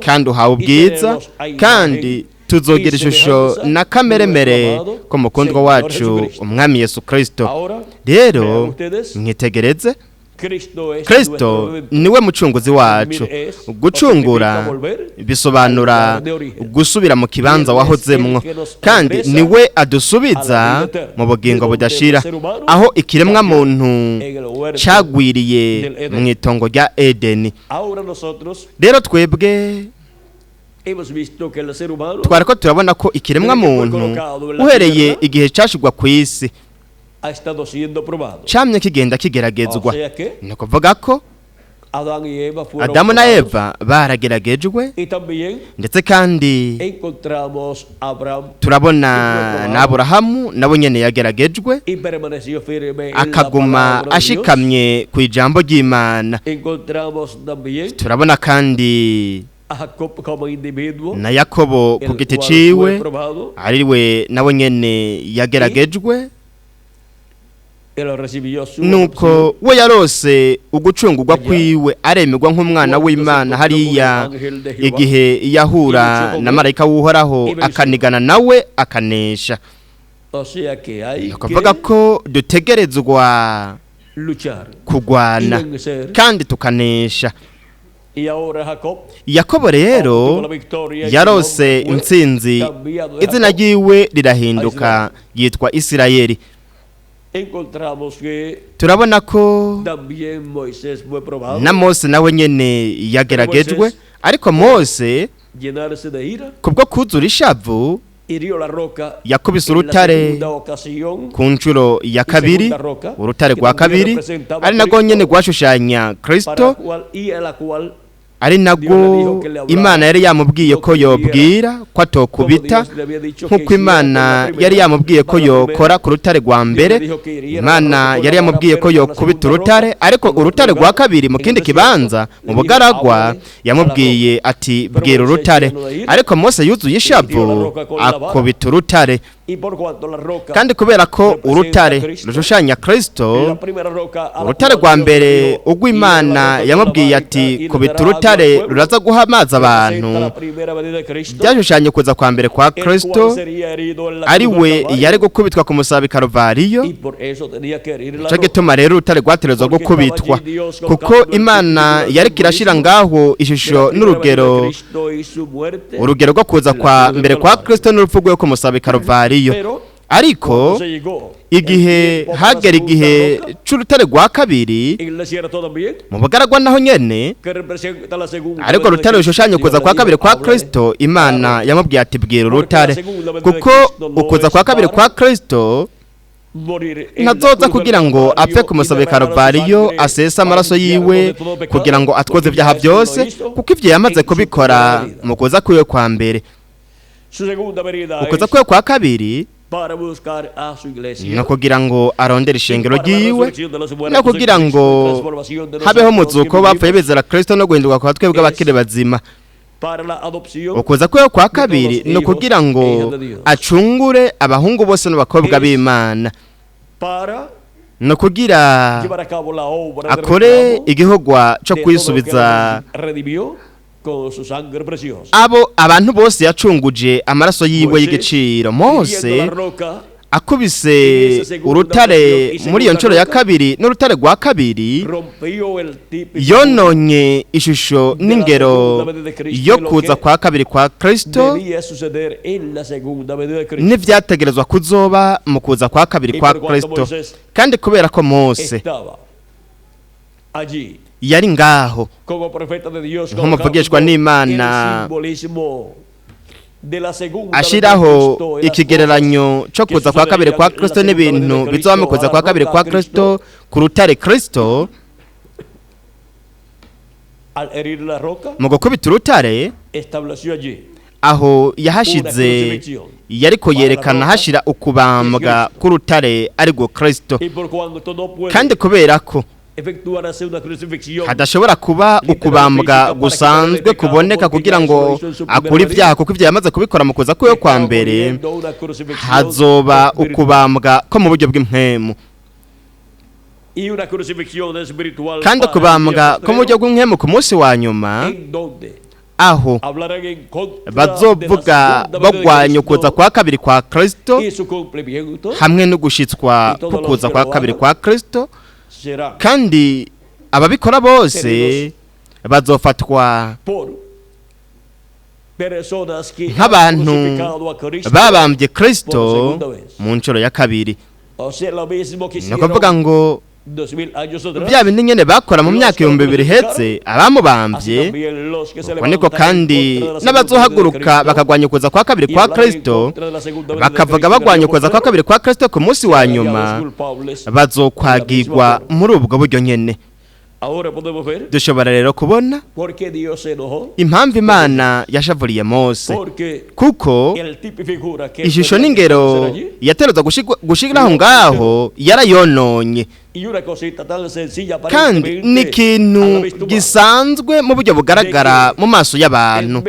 kandi uhawe ubwiza, kandi tuzogira ishusho na kameremere ko mukundwa wacu Umwami Yesu Kristo. Rero mwitegereze, Kristo niwe mucunguzi wacu. Gucungura bisobanura gusubira mu kibanza wahozemwo, kandi niwe adusubiza mu bugingo budashira, aho ikiremwa muntu cagwiriye mu itongo rya Edeni. Rero twebwe twariko turabona ko ikiremwa muntu uhereye igihe cashigwa ku isi camye kigenda kigeragezwa. Ni ukuvuga ko Adamu na Eva barageragejwe, ndetse kandi turabona na Aburahamu nabo nyene yageragejwe, akaguma ashikamye ku ijambo ry'Imana. Turabona kandi na Yakobo ku giti ciwe, ariwe nabo nyene yageragejwe, nuko we yarose ugucungurwa kwiwe, aremerwa nk'umwana w'Imana hariya igihe yahura na marayika w'Uhoraho, akanigana nawe akanesha. Ni ukuvuga ko dutegerezwa kugwana kandi tukanesha. Yakobo rero yarose intsinzi, izina ryiwe rirahinduka yitwa Isirayeli. Turabona ko na Mose nawe nyene yageragejwe, ariko Mose kubwo kuzura ishavu yakubise urutare ku nshuro ya kabiri, urutare rwa kabiri ari narwo nyene rwashushanya Kristo, ari narwo Imana yari yamubwiye ko yobwira ko atokubita, nk'uko Imana yari yamubwiye ko yokora ku rutare rwa mbere. Imana yari yamubwiye ko yokubita urutare, ariko urutare rwa kabiri mu kindi kibanza mu bugaragwa yamubwiye ati: "Bwira urutare." Ariko Mose yuzuye ishavu akubita urutare. Kandi kubera ko urutare rushushanya Kristo, urutare rwa mbere ubwo Imana yamubwiye ati: "Kubita urutare ruraza guha amazi abantu", byashushanye kuza kwa mbere kwa Kristo, ari we yari gukubitwa ku musaraba i Karuvariyo. Nico gituma rero urutare rwaterezwa gukubitwa, kuko Imana yariko irashira ngaho ishusho n'urugero, urugero rwo kuza kwa mbere kwa Kristo n'urupfu rwiwe ku musaraba i Karuvariyo. Ariko igihe hagera igihe c'urutare rwa kabiri mu bugaragwa naho nyene, ariko urutare rushushanya ukuza kwa kabiri kwa Kristo, Imana yamubwiye ati: "Bwira urutare", kuko ukuza kwa kabiri kwa Kristo ntazoza kugira ngo apfe ku musaraba i Karuvariyo, asese amaraso yiwe kugira ngo atwoze ibyaha byose, kuko ivyo yamaze kubikora mu kuza kwiwe kwa mbere. Ukuza kwe kwa kabiri ni ukugira ngo arondere ishengero ryiwe, no kugira ngo habeho umuzuko bapfuye bizera Kristo no guhinduka kwa twebwe abakiri bazima. Ukuza kwe kwa kabiri ni ukugira ngo acungure abahungu bose n'abakobwa b'Imana, no kugira akore igihogwa cyo kwisubiza abo abantu bose yacunguje amaraso yiwe y'igiciro. Mose akubise urutare muri iyo nshuro ya kabiri n'urutare rwa kabiri, yononye ishusho n'ingero yo kuza kwa kabiri kwa Kristo n'ivyategerezwa kuzoba mu kuza kwa kabiri kwa Kristo. Kandi kubera ko Mose yari ngaho nk'umuvugishwa n'Imana ashiraho ikigereranyo cyo kuza kwa kabiri kwa Kristo n'ibintu bizoba mu kuza kwa kabiri kwa Kristo ku rutare Kristo, mu gukubita urutare aho yahashize yariko yerekana hashira ukubambwa k'urutare ariko Kristo. Kandi kubera ko hadashobora kuba ukubambwa gusanzwe kuboneka kugira ngo akure ibyaha, kuko ibyo yamaze kubikora mu kuza kwe kwa mbere, hazoba ukubambwa ko mu buryo bw'impwemu. Kandi ukubambwa ko mu buryo bw'impwemu ku munsi wa nyuma, aho bazovuga bagwanya ukuza kwa kabiri kwa Kristo hamwe no gushitswa kukuza kwa kabiri kwa Kristo, kandi ababikora bose bazofatwa nk'abantu babambye Kristo mu nshuro ya kabiri. Ni ukuvuga ngo bya bindi nyene bakora mu myaka 2000 ihetse abamubambye, uko niko kandi n'abazohaguruka bakagwanya ukuza kwa kabiri kwa Kristo, bakavuga bagwanya ukuza kwa kabiri kwa Kristo ku munsi wa nyuma, bazokwagirwa muri ubwo buryo nyene. Dushobora rero kubona impamvu Imana yashavuriye Mose, kuko ishusho n'ingero yatereza gushiraho ngaho yarayononye. Kandi ni ikintu gisanzwe mu buryo bugaragara mu maso y'abantu,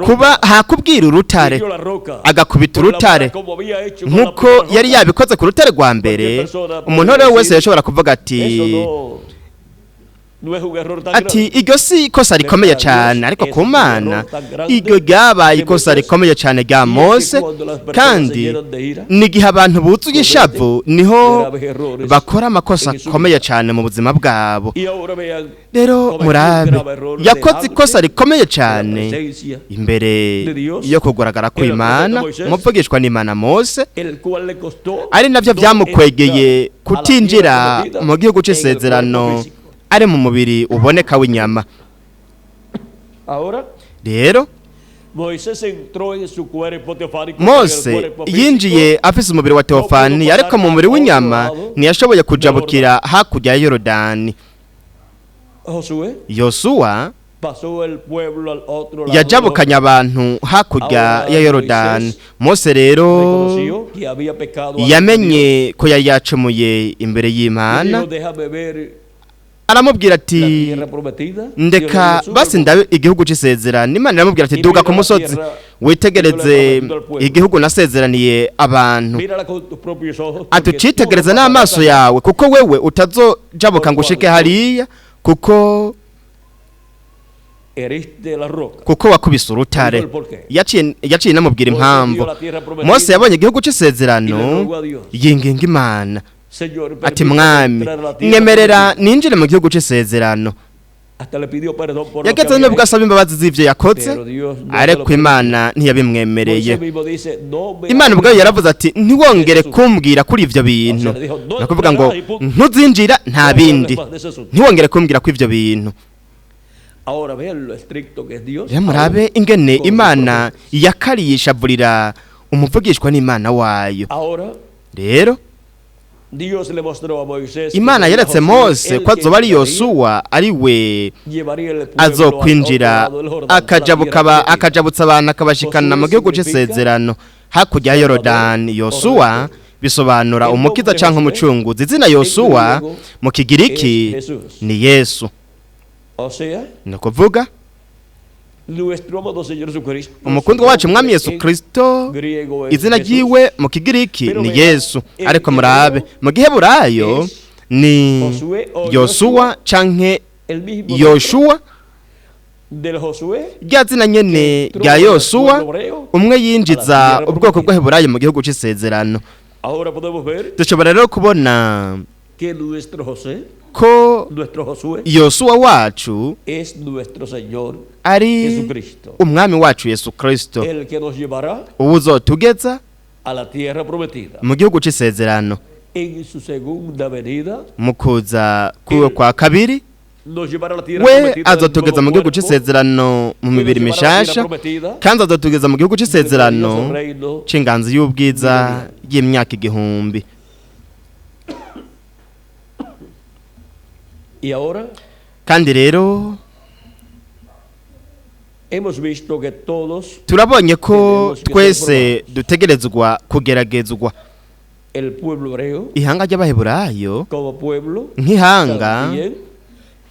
kuba hakubwira urutare agakubita urutare nk'uko yari yabikoze ku rutare rwa mbere, umuntu rero wese yashobora kuvuga ati iryo si ikosa rikomeye cyane, ariko ku Mana iryo ryabaye ikosa rikomeye cyane rya Mose. Kandi n'igihe abantu buzuye ishavu niho bakora amakosa akomeye cyane mu buzima bwabo. Rero murabe yakoze ikosa rikomeye cyane imbere yo kugaragara kw'Imana, umuvugishwa n'Imana Mose, ari nabyo byamukwegeye kutinjira mu gihugu c'isezerano ari mu mubiri uboneka w'inyama. Rero Mose yinjiye afise umubiri wa teofani, ariko mu mubiri w'inyama ntiyashoboye kujabukira hakurya ya Yorodani. Yosuwa yajabukanye abantu hakurya ya Yorodani. Mose rero yamenye ko yari yacumuye imbere y'Imana, aramubwira ati ndeka basi ndabe igihugu c'isezerano. Imana iramubwira ati duga ku musozi witegereze igihugu nasezeraniye abantu, ati ucitegereze n'amaso yawe, kuko wewe utazojabuka ngo ushike hariya, kuko wakubise urutare. Yaciye namubwira impamvu. Mose yabonye igihugu c'isezerano yinginga Imana ati mwami nyemerera ninjire mu gihugu c'isezerano. Yageze nubwo asaba imbabazi z'ivyo yakoze, ariko Imana ntiyabimwemereye. Imana ubwayo yaravuze ati ntiwongere kumbwira kuri ivyo bintu, nakuvuga ngo ntuzinjira nta bindi, ntiwongere kumbwira kuri ivyo bintu. Murabe ingene Imana yakariyishavurira umuvugishwa n'Imana wayo. Rero Dios le mostró a Moisés que Imana sería yeretse Josué Mose el ko que azoba ari entraría, Yosuwa ari we llevaría el pueblo al otro azokwinjira lado del Jordán, a la akajabuka tierra prometida. akajabutsa abantu akabashikana mu Josué gihugu significa c'isezerano hakurya ya Yorodani. Yosuwa bisobanura El umukiza nombre canke Josué umucunguzi. Izina Yosuwa griego mu Kigiriki es Jesús. ni Yesu. O sea, Ni ukuvuga nuestro amado Señor Jesucristo, su umukundwa wacu nombre Umwami Yesu en Kristo, griego es izina Jesús. ryiwe mu Kigiriki Pero ni vea, Yesu. en Ariko hebreo murabe mu Giheburayo es ni Josué o Yosuwa canke El mismo nombre Yoshuwa, del Josué rya zina nyene entró rya al Yosuwa pueblo hebreo umwe a la yinjiza tierra ubwoko prometida. bw'Abaheburayo mu gihugu c'isezerano. Ahora podemos ver Dushobora rero kubona que nuestro José, ko nuestro Josué, Yosuwa wacu es nuestro Señor ari Jesucristo, Umwami wacu Yesu Kristo, el que nos llevará uwuzotugeza a la tierra prometida. mu gihugu c'isezerano En su segunda venida mu kuza kwiwe kwa kabiri. nos llevará a la tierra We prometida del azotugeza nuevo mu gihugu cuerpo, c'isezerano mu y nos mibiri llevará a la tierra mishasha, prometida kandi azotugeza mu gihugu del c'isezerano glorioso reino c'inganzi y'ubwiza y'imyaka 1000. Y ahora Kandi rero hemos visto que todos turabonye ko Tenemos que twese dutegerezwa kugeragezwa. el pueblo hebreo Ihanga ry'Abaheburayo como pueblo nk'ihanga también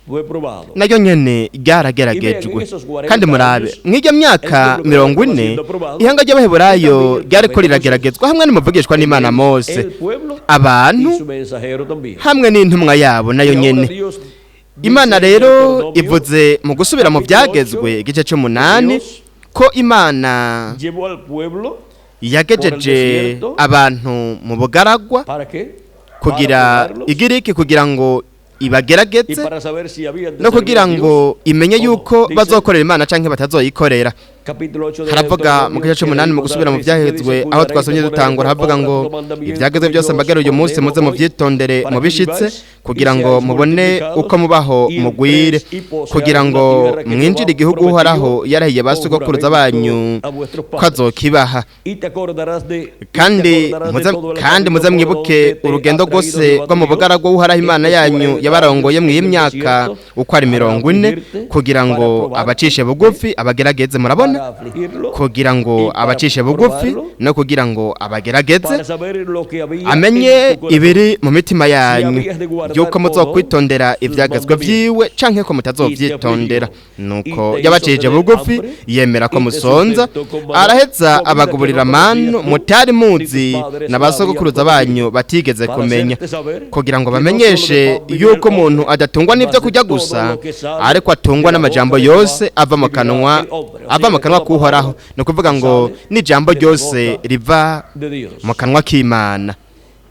fue probado. naryo nyene ryarageragejwe. Kandi murabe mw'iryo myaka 40 ihanga ry'Abaheburayo ryariko rirageragezwa hamwe n'umuvugishwa n'Imana Mose, El pueblo y abantu su mensajero también. hamwe n'intumwa yabo nayo Y ahora nyene. Dios dice Imana en rero Deuteronomio, ivuze mu gusubira mu Byagezwe igice c'umunani Dios ko Imana llevó al pueblo yagejeje abantu mu bugaragwa ¿para qué? kugira Para probarlos igiriki kugira ngo y ibagerageze para saber si habían de no servir kugira a Dios ngo imenye o no. yuko Dice bazokorera Imana canke batazoyikorera. capítulo 8 de Haravuga mu Deuteronomio gice que c'umunani mu leímos gusubira al mu principio, Byahezwe dice, aho "Cuidaréis de twasomye poner dutangura, por haravuga obra ngo todo mandamiento ibyagezwe que byose yo os mbagera uyu munsi ordeno muze hoy, muvyitondere para que mubishitse viváis y kugira ngo seáis mubone multiplicados uko mubaho y mugwire, entréis y poseáis kugira la ngo tierra que mwinjire Jehová igihugu Uhoraho prometió yarahiye ba con sogokuruza juramento banyu a vuestros ko padres. azokibaha. Y te acordarás de, y te Kandi acordarás de muze todo el kandi camino muze por mwibuke donde te urugendo ha traído rwose Jehová rwo tu mu Dios bugaragwa Uhoraho Imana estos yanyu 40 yabarongoye años mw'iyi en el myaka desierto uko ari para 40 afligirte, kugira para ngo probarte, abacishe bugufi abagerageze. Murabona, para afligirlo kugira ngo y para abacishe bugufi probarlo, no kugira ngo abagerageze, para saber lo que había amenye en tu corazón. ibiri mu mitima yanyu, habías de guardar yuko o no muzokwitondera sus ivyagezwe mandamientos. vyiwe canke ko Y te mutazovyitondera. afligió, Nuko y te hizo yabacishije tener bugufi, hambre, yemera ko y te musonza, sustentó con maná, araheza comida que abaguburira no manu conocías tú, mutari ni muzi tus padres na la habían basogokuruza conocido, banyu batigeze para kumenya, hacerte saber kugira ngo que no solo de bamenyeshe pan vive el yuko umuntu hombre, adatungwa n'ivyo mas de kurya todo gusa, lo que sale ariko atungwa de la n'amajambo boca de Jehová yose ava mu vivirá kanwa el hombre. O ava sea, mu que kanwa toda k'Uhoraho. palabra Ni ukuvuga ngo sale n'ijambo de la ryose boca riva de Dios. mu kanwa k'Imana.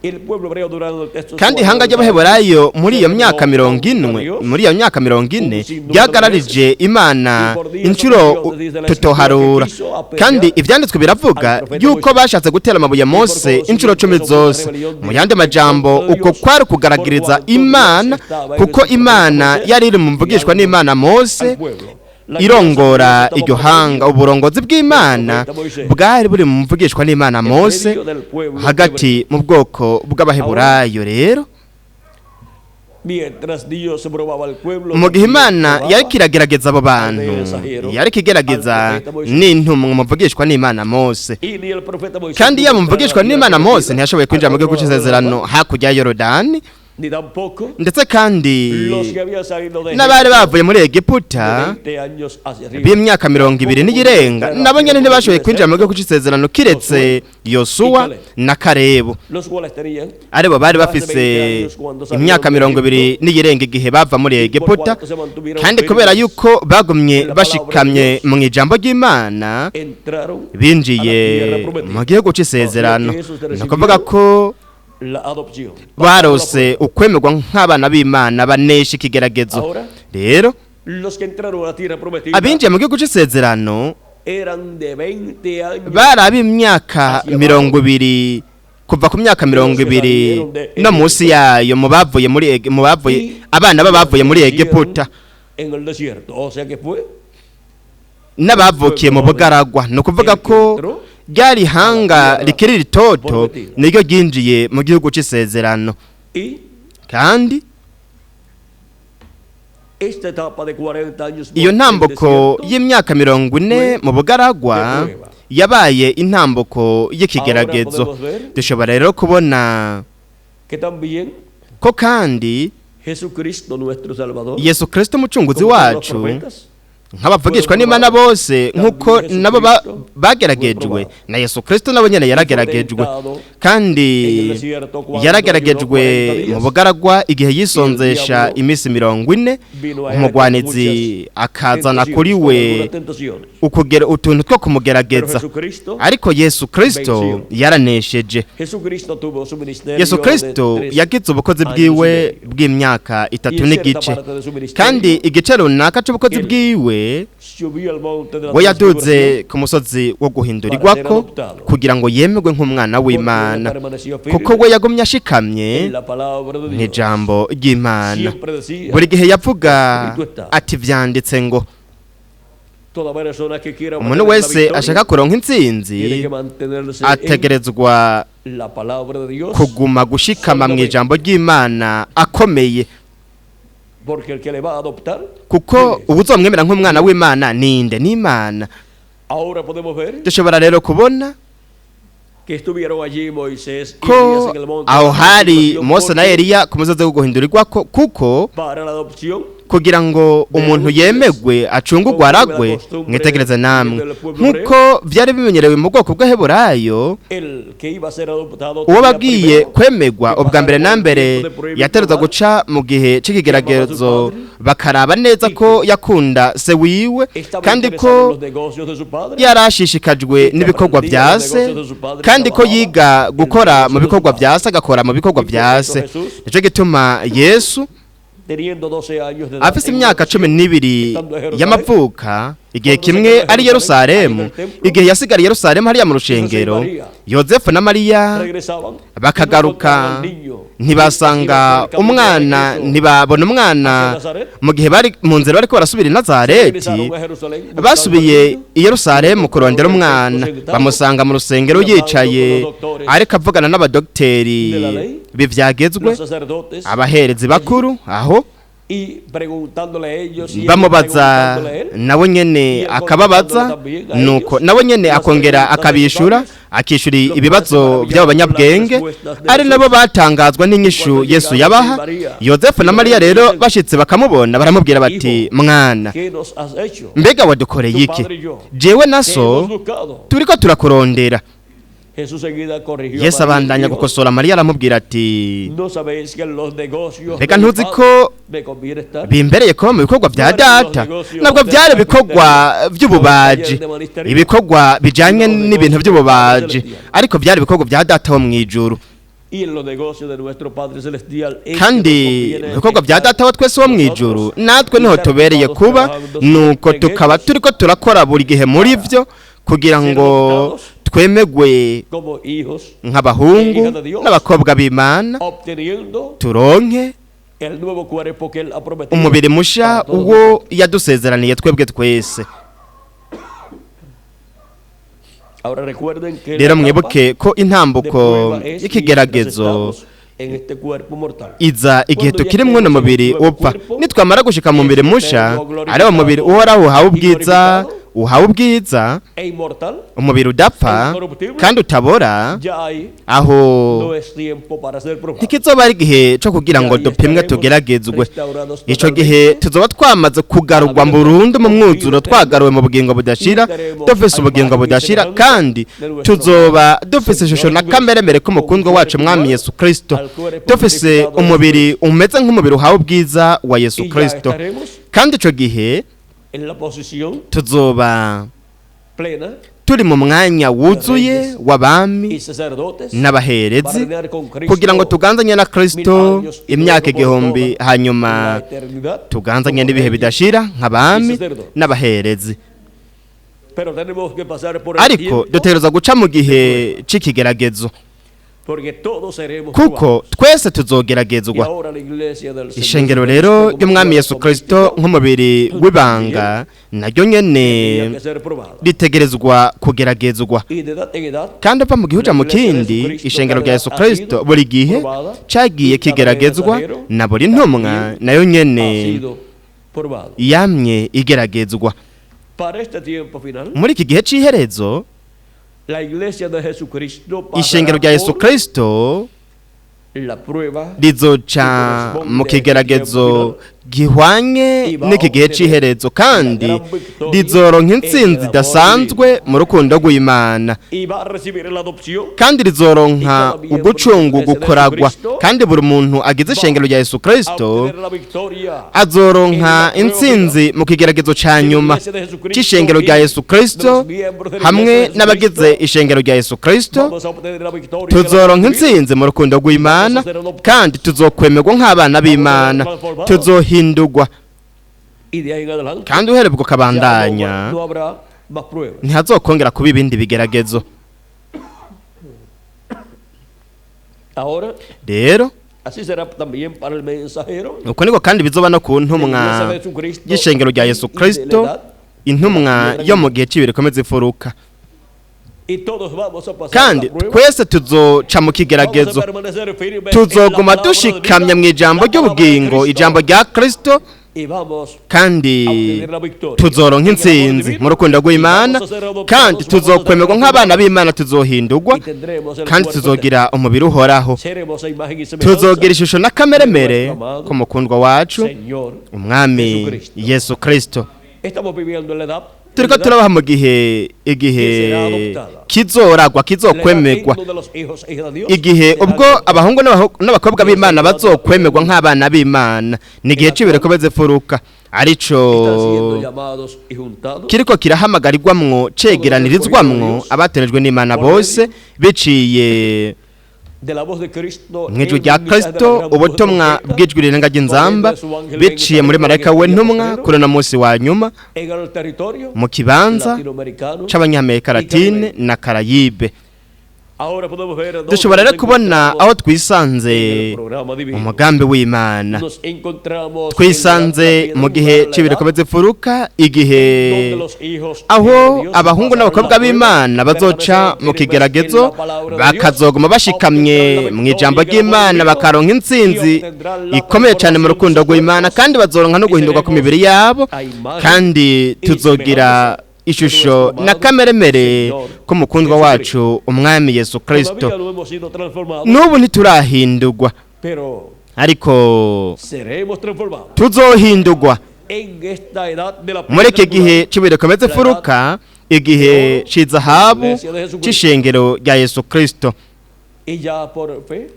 El pueblo hebreo durante estos Kandi ihanga 40 ry'Abaheburayo muri iyo se myaka rebeló mirongo contra ine, Dios, muri iyo myaka 40 ryagararije Imana inshuro tutoharura. Kandi ivyanditswe biravuga yuko bashatse gutera amabuye Mose inshuro 10 zose. Mu yandi majambo, uko kwari kugaragiriza Imana, kuko Imana yari iri mu mvugishwa n'Imana Mose al pueblo. La irongora guía iryo estaba por hanga. medio Uburongozi bw'Imana bwari buri mu mvugishwa n'Imana en Mose medio del pueblo hebreo. hagati mu bwoko bw'Abaheburayo. Rero Mientras Dios probaba al pueblo, mu gihe también Imana probaba yariko iragerageza abo bantu, yariko igerageza n'intumwa muvugishwa n'Imana Mose. y ni el profeta Moisés Kandi pudo yaba entrar a la umuvugishwa tierra n'Imana Mose prometida ntiyashoboye kwinjira al mu gihugu otro lado del c'isezerano Jordán, hakurya ya Yorodani, ni tampoco ndetse kandi los que habían salido de n'abari Egipto bavuye muri de Egiputa 20 años hacia arriba b'imyaka 20 n'iyirenga nabo nyene ntibashoboye kwinjira mu gihugu c'isezerano kiretse Yosuwa na Karebu, los cuales tenían aribo bari más de bafise 20 años cuando salieron imyaka de 20 Egipto, n'iyirenga igihe bava muri y por Egiputa. cuanto se mantuvieron Kandi kubera firmes, yuko bagumye en la palabra de bashikamye Dios, mu ijambo ry'Imana, entraron a la tierra binjiye prometida. mu gihugu c'isezerano. Ni ukuvuga ko La adopción. barose ukwemerwa nk'abana b'Imana banesha ikigeragezo. Ahora, Rero los que entraron a la tierra prometida abinjiye mu gihugu c'isezerano eran de 20 años bari ab'imyaka 20, kuva ku myaka 20 no munsi yayo, mu bavuye muri mu bavuye y abana b'abavuye muri los que Egiputa nacieron en el desierto. O sea que fue n'abavukiye mu bugaragwa. Ni ukuvuga el que ko entró Ryari ihanga rikiri ritoto niryo ryinjiye mu gihugu c'isezerano. Y Kandi esta etapa de 40 años iyo en el ntambuko desierto y'imyaka 40 mu bugaragwa yabaye intambuko y'ikigeragezo. Ahora podemos ver Dushobora rero kubona que también ko kandi Jesucristo nuestro Salvador, Yesu Kristo umucunguzi como todos los wacu, profetas, nk'abavugishwa n'Imana bose, nk'uko nabo bageragejwe na Yesu Kristo, nabo nyene yarageragejwe, kandi yarageragejwe mu bugaragwa igihe yisonzesha iminsi 40, vino a él con umugwanizi muchas akazana tentaciones, kuri con we algunas tentaciones. ukugera utuntu two Pero kumugerageza. Jesucristo, Ariko Yesu Kristo yaranesheje. Jesucristo tuvo su ministerio Yesu de Kristo 3 yagize ubukozi años y bwiwe medio. bw'imyaka Y 3 en cierta n'igice, parte de su ministerio, kandi igice runaka c'ubukozi Él bwiwe subió al monte de la we yaduze transfiguración ku musozi wo guhindurirwako kugira ngo yemerwe nk'umwana porque él w'Imana, permaneció firme kuko we yagumye ashikamye en la palabra de Dios. mw'ijambo ry'Imana. Siempre decía, Buri gihe yavuga ati: "Vyanditse ngo." toda persona que quiera Umuntu obtener la wese victoria ashaka kuronka intsinzi tiene que mantenerse en ategerezwa la palabra de Dios, kuguma gushikama mw'ijambo ry'Imana akomeye, porque el que le va a adoptar, kuko uwuzomwemera nk'umwana w'Imana ninde? N'Imana. Ahora podemos ver Dushobora rero kubona que estuvieron allí Moisés y ko Elías en el monte de aho la hari transfiguración, Mose na porque Eliya ku musozi wo guhindurirwako, kuko para la adopción kugira ngo umuntu yemegwe acungurwe aragwe, mwitegereze namwe, nk'uko vyari bimenyerewe mu bwoko bw'Abaheburayo, el que iba a ser adoptado uwo tenía bagiye primero kwemegwa ubwa mbere na mbere yatereza guca mu gihe c'ikigeragezo, bakaraba neza ko yakunda se wiwe estaba kandi interesado en ko los negocios de su padre, yarashishikajwe n'ibikorwa vya se, kandi ko yiga gukora mu bikorwa vya se, agakora mu bikorwa vya se. Nico gituma Yesu teniendo 12 años de edad, afise en una imyaka ocasión, 12 y'amavuka, igihe kimwe ari Yerusalemu, igihe yasigara i Yerusalemu hariya mu rushengero, Yozefu na Mariya regresaban, bakagaruka, no encontraban al niño. ntibasanga umwana, ntibabona umwana. Mu gihe bari mu nzira bariko barasubira i Nazareti, Regresaron a Jerusalén buscando al basubiye niño. i Yerusalemu kurondera umwana, bamusanga mu rusengero yicaye ariko avugana n'abadogiteri b'ivyagezwe, Los sacerdotes, abaherezi bakuru aho, y preguntándole a ellos y ellos bamubaza, preguntándole a él, nawe nyene akababaza, nuko nawe nyene akongera akabishura, akishura ibibazo by'abo banyabwenge, ari nabo batangazwa n'inyishu Yesu yabaha. Yozefu na Mariya rero bashitse bakamubona, baramubwira bati: "Mwana, ¿qué nos has hecho? mbega wadukoreye iki? Jewe na Te so hemos buscado. turiko turakurondera." Jesús seguida corrigió a Yesu María y abandanya dijo, gukosora Mariya, aramubwira ati: ¿No sabéis que en los negocios "Mbega de mi ntuzi Padre ko me conviene estar? bimbereye kuba mu bikorwa bya data?" Ntabwo byari ibikorwa by'ububaji, ibikorwa bijanye n'ibintu by'ububaji, ariko byari ibikorwa bya data wo mu ijuru. Y en los negocios de nuestro Padre Celestial es que Kandi nos conviene mu bikorwa bya estar data wa twese wo mu ijuru nosotros natwe y niho estar tubereye ocupados kuba, trabajando nuko en tukaba ellos turiko turakora buri gihe muri vyo kugira ngo twemegwe como hijos, nk'abahungu n'abakobwa b'Imana, obteniendo turonke el nuevo cuerpo que Él ha prometido umubiri musha para todos uwo nosotros. yadusezeraniye twebwe twese. Ahora recuerden que la Rero etapa mwibuke ko de intambuko prueba es y'ikigeragezo mientras estamos en este cuerpo mortal. iza igihe tukiri mw'uno mubiri upfa. Nitwamara gushika mu mubiri musha, ari wo mubiri uhoraho uhawe ubwiza, uhawe ubwiza, E inmortal, umubiri udapfa kandi utabora, ya ahí aho no es tiempo para ser probado. ntikizoba ari igihe co kugira ngo dupimwe tugeragezwe. Ico gihe tuzoba twamaze kugarurwa burundu mu mwuzuro, twagaruwe mu bugingo budashira, dufise ubugingo budashira, kandi tuzoba dufise ishusho na kameremere k'umukundwa wacu mwami Yesu Kristo, dufise umubiri umeze nk'umubiri uhawe ubwiza wa Yesu Y ya Kristo. estaremos Kandi ico gihe en la posición tuzoba plena turi mu mwanya wuzuye w'abami y sacerdotes para n'abaherezi reinar con Cristo kugira ngo tuganzanye na Kristo mil años y imyaka luego por 1000, toda hanyuma la eternidad tuganzanye como n'ibihe reyes. bidashira nk'abami n'abaherezi. Pero tenemos que pasar por el Ariko tiempo dutegerezwa guca mu gihe c'ikigeragezo. Kuko twese tuzogeragezwa. Ishengero rero ry'Umwami Yesu Kristo nk'umubiri w'ibanga naryo nyene ritegerezwa kugeragezwa. Kandi ava mu gihuja mu kindi, ishengero rya Yesu Kristo buri gihe cagiye kigeragezwa, na buri ntumwa nayo nyene yamye igeragezwa. Muri iki gihe c'iherezo, ishengero rya Yesu Kristo rizoca mu kigeragezo gihwanye n'iki gihe c'iherezo, kandi rizoronka intsinzi idasanzwe mu rukundo rw'Imana, kandi rizoronka ugucungu gukoragwa. Kandi buri muntu agize ishengero rya Yesu Kristo azoronka intsinzi mu kigeragezo ca nyuma c'ishengero rya Yesu Kristo. Hamwe n'abagize ishengero rya Yesu Kristo tuzoronka intsinzi mu rukundo rw'Imana, kandi tuzokwemerwa nk'abana b'Imana, tuzohindurwa. Kandi uherebwa ukabandanya, ntihazokongera kuba ibindi bigeragezo. Rero uko niko kandi bizoba no ku ntumwa y'ishengero rya Yesu Kristo, intumwa yo mu gihe cy'ibiri komeza ifuruka. Kandi twese tuzoca mu kigeragezo, tuzoguma dushikamye mu ijambo ry'ubugingo, ijambo rya Kristo, kandi tuzoronka intsinzi mu rukundo rw'Imana, kandi tuzokwemerwa nk'abana b'Imana, tuzohindurwa, kandi tuzogira umubiri uhoraho, tuzogira ishusho n'akameremere ku mukundwa wacu Umwami Yesu Kristo. Turiko turabaha mu gihe igihe kizoragwa, kizokwemerwa, igihe ubwo abahungu n'abakobwa b'Imana bazokwemerwa nk'abana b'Imana. Ni igihe c'ibireko furuka, arico kiriko kirahamagarirwamwo, cegeranirizwamwo abaterejwe n'Imana bose biciye mw'ijwi rya Kristo, ubutumwa bw'ijwi rirenga ry'inzamba, biciye muri marayika w'intumwa kuri uno munsi wa nyuma mu kibanza c'Abanyamerika Latine na Karayibe. Dushobora rero kubona aho twisanze umugambi w'Imana. Twisanze mu gihe cy'ibireko furuka, igihe aho abahungu n'abakobwa b'Imana bazoca mu kigeragezo, bakazoguma bashikamye mu ijambo ry'Imana, bakaronka intsinzi ikomeye cyane mu rukundo rw'Imana, kandi bazoronka no guhinduka ku mibiri yabo, kandi tuzogira ishusho na kameremere k'umukundwa wacu Umwami Yesu Kristo. N'ubu ntiturahindurwa, ariko tuzohindurwa muri iki gihe cy'ibireko furuka, igihe c'izahabu c'ishengero rya Yesu Kristo.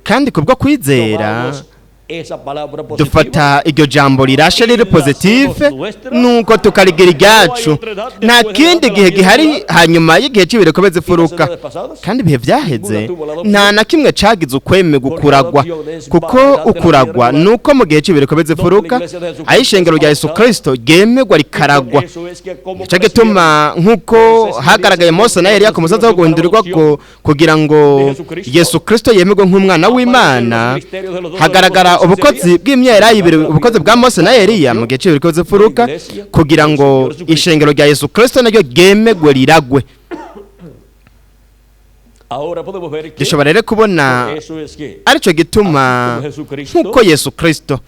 Kandi kubwo kwizera dufata iryo jambo rirashe riri positive, nuko tukarigira iryacu. Nta kindi gihe gihari hanyuma y'igihe cy'ibireko furuka, kandi ibihe byaheze nta na kimwe cagize ukwemerwa ukuragwa, kuko ukuragwa nuko mu gihe cy'ibireko furuka aho ishengero rya Yesu Kristo ryemerwa rikaragwa. Nico gituma nk'uko hagaragaye Mose na Eliya ku musozi wo guhindurirwa kugira ngo Yesu Kristo yemerwe nk'umwana w'Imana, hagaragara ubukozi bw'imyera ibiri, ubukozi bwa Mose na Eliya mu gihe cy'ibireko furuka, kugira ngo ishengero rya Yesu Kristo naryo ryemegwe riragwe. Dushobora rero kubona arico gituma nk'uko Yesu Kristo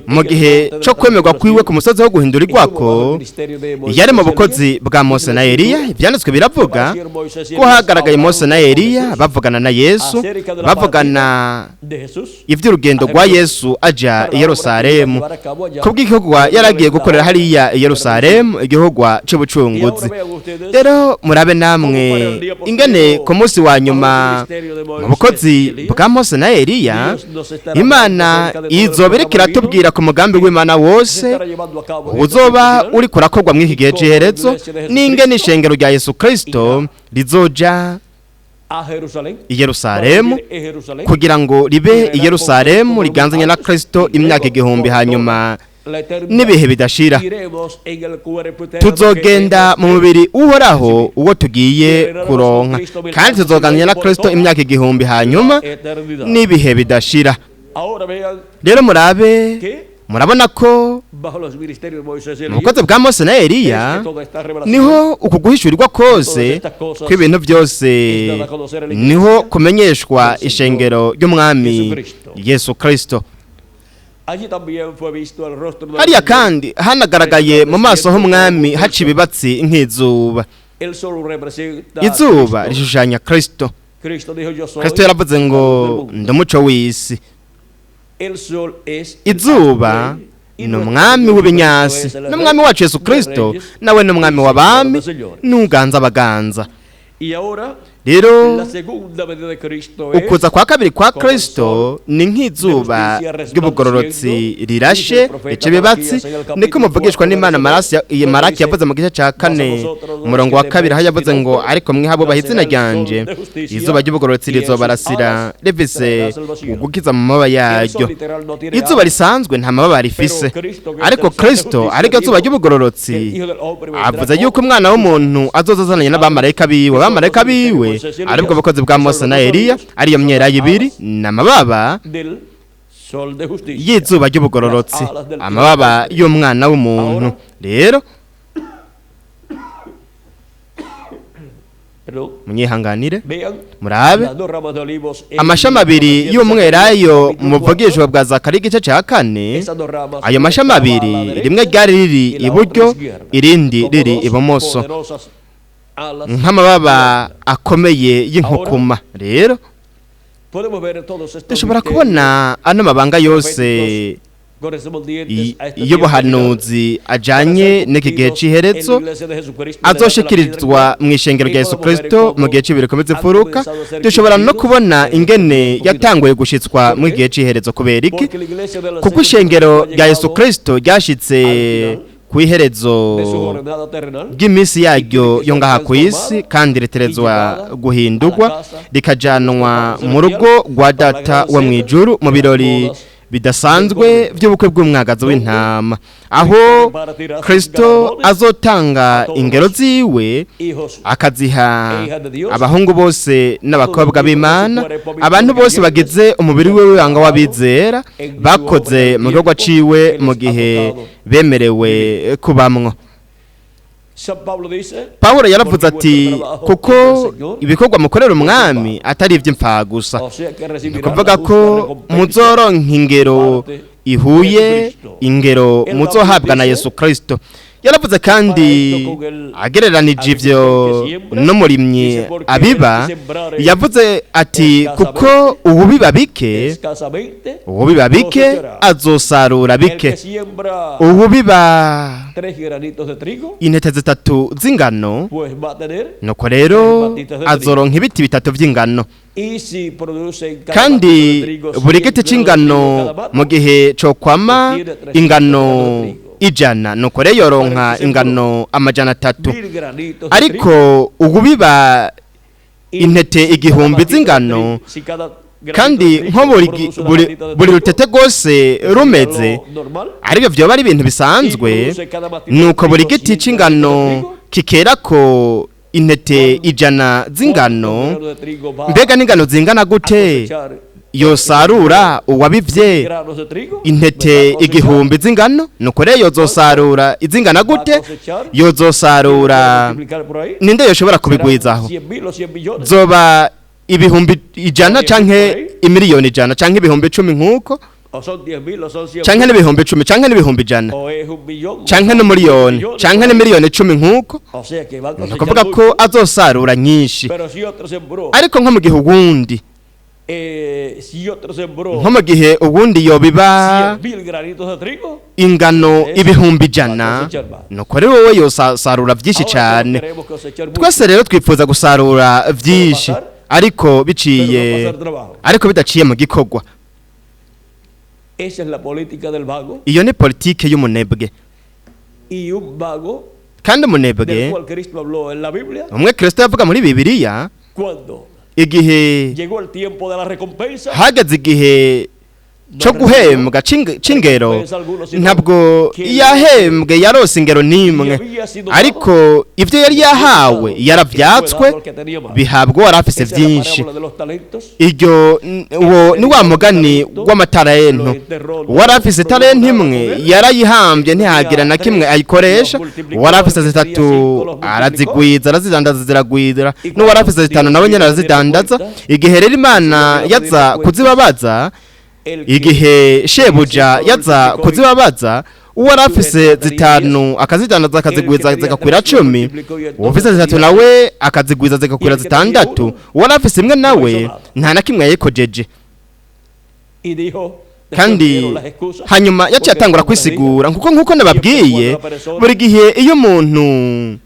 mu gihe cyo kwemerwa kwiwe ku musozi wo guhindurirwako yari mu bukozi bwa Mose na Eliya. Ibyanditswe biravuga ko hagaragaye Mose na Eliya bavugana na Yesu, bavugana iby'urugendo rwa Yesu aja i Yerusalemu, kubw'igikorwa yaragiye gukorera hariya i Yerusalemu, igikorwa c'ubucunguzi. Rero murabe namwe ingene ku munsi wa nyuma mu bukozi bwa Mose na Eliya, Imana izoba iriko iratubwira ku mugambi w'Imana wose uzoba uri kurakorwa mw'iki gihe c'iherezo, n'ingene ishengero rya Yesu Kristo rizoja i Yerusalemu, kugira ngo ribe i Yerusalemu riganzanye na Kristo imyaka 1000, hanyuma N'ibihe bidashira tuzogenda mu mubiri uhoraho uwo tugiye kuronka, kandi tuzoganira na Kristo imyaka 1000 hanyuma n'ibihe bidashira. Rero murabe, murabona ko mu bukozi bwa Mose na Eliya niho uku guhishurirwa kose kw'ibintu byose, niho kumenyeshwa ishengero ry'umwami Yesu Kristo. Hariya kandi hanagaragaye mu maso h'umwami haca ibibatsi nk'izuba. Izuba rishushanya Kristo. Kristo yaravuze ngo ndi umuco w'isi. Izuba ni umwami w'ibinyasi, n'umwami wacu Yesu Kristo nawe ni umwami w'abami n'uganza abaganza. Rero ukuza kwa kabiri kwa Kristo ni nk'izuba ry'ubugororotsi rirashe rica ibibatsi, niko muvugishwa n'Imana Maraki yavuze mu gice cya 4 umurongo wa 2, aho yavuze ngo ariko mwe habo baha izina ryanje, izuba ry'ubugororotsi rizobarasira rivise ugukiza mu mababa yaryo. Izuba risanzwe nta mababa rifise, ariko Kristo ariko izuba ry'ubugororotsi avuze yuko umwana w'umuntu azoza azananye n'abamarayika biwe. Abamarayika biwe aribwo bukozi bwa Mose na Eliya, ariyo myera ibiri n'amababa y'izuba ry'ubugororotsi, amababa y'umwana w'umuntu. Rero munyihanganire murabe amashami abiri y'umwelayo mu buvugishwa bwa Zakariya igice cya 4. Ayo mashami abiri rimwe ryari riri iburyo irindi riri ibumoso, nk'amababa akomeye y'inkukuma. Rero dushobora kubona ano mabanga yose y'ubuhanuzi ajanye n'iki gihe c'iherezo azoshikirizwa mu ishengero rya Yesu Kristo mu gihe c'ibiri komeze imfuruka. Dushobora no kubona ingene yatanguye gushitswa mu gihe c'iherezo. Kubera iki? Kuko ishengero rya Yesu Kristo ryashitse ku iherezo ry'iminsi yaryo yo ngaha ku isi, kandi riterezwa guhindurwa rikajanwa mu rugo rwa Data wo mu ijuru mu birori bidasanzwe by'ubukwe bw'umwagazi w'intama, aho Kristo azotanga ingero ziwe akaziha abahungu bose n'abakobwa b'Imana, abantu bose bagize umubiri we w'ibanga w'abizera bakoze mu gikorwa ciwe mu gihe bemerewe kubamwo. Pawulo yaravuze ati kuko ibikorwa mukorera umwami atari iby'imfagusa, ni kuvuga ko muzoronka ingero ihuye, ingero muzohabwa na Yesu Kristo. Yaravuze kandi agereranije ivyo n'umurimyi abiba, yavuze ati kuko uwubiba bike, uwubiba bike azosarura bike, uwubiba intete 3 z'ingano nuko rero azoronka ibiti 3 vy'ingano. Kandi buri giti c'ingano mu gihe co kwama ingano 100 nuko rero yoronka ingano 300. Ariko ugubiba intete 1000 z'ingano, kandi nko buri rutete rwose rumeze, aribyo vyoba ari ibintu bisanzwe, nuko buri giti c'ingano kikerako intete 100 z'ingano, mbega n'ingano zingana gute yosarura uwabivye intete 1000 z'ingano? Nuko rero yozosarura izingana gute? Yozosarura ninde yoshobora kubigwizaho? Zoba 100,000 canke 1,000,000 canke 10,000 nkuko, canke 10,000 canke 100,000 canke 1,000,000 canke 10,000,000 nkuko. Nukuvuga ko azosarura nyinshi. Ariko nko mu gihe uwundi, nko mu gihe uwundi yobiba ingano 100,000, nuko rero wowe yosarura byinshi cyane. Twese rero twifuza gusarura byinshi, ariko biciye, ariko bidaciye mu gikorwa. Iyo ni politike y'umunebwe. Kandi umunebwe umwe Kristo yavuga muri Bibiliya, igihe hageze igihe Cyo guhembwa c'ingero, ntabwo yahembwe yarose ingero n'imwe, ariko ibyo yari yahawe yarabyatswe, bihabwa uwari afise byinshi. Iryo uwo ni wa mugani w'amatarento. Uwari afise talento imwe yarayihambye, ntihagira na kimwe ayikoresha. Uwari afise zitatu arazigwiza, arazidandaza, ziragwira. N'uwari afise zitanu nawe nyine arazidandaza. Igihe rero Imana yaza kuzibabaza, igihe shebuja yaza kuzibabaza, uwari afise zitanu akazidandaza, akazigwiza, zigakwira 10. Uwafise zitatu nawe akazigwiza, zigakwira zitandatu. Uwari afise imwe nawe nta na kimwe yayikojeje. Kandi hanyuma yaciye atangura kwisigura, nkuko nababwiye, buri gihe iyo umuntu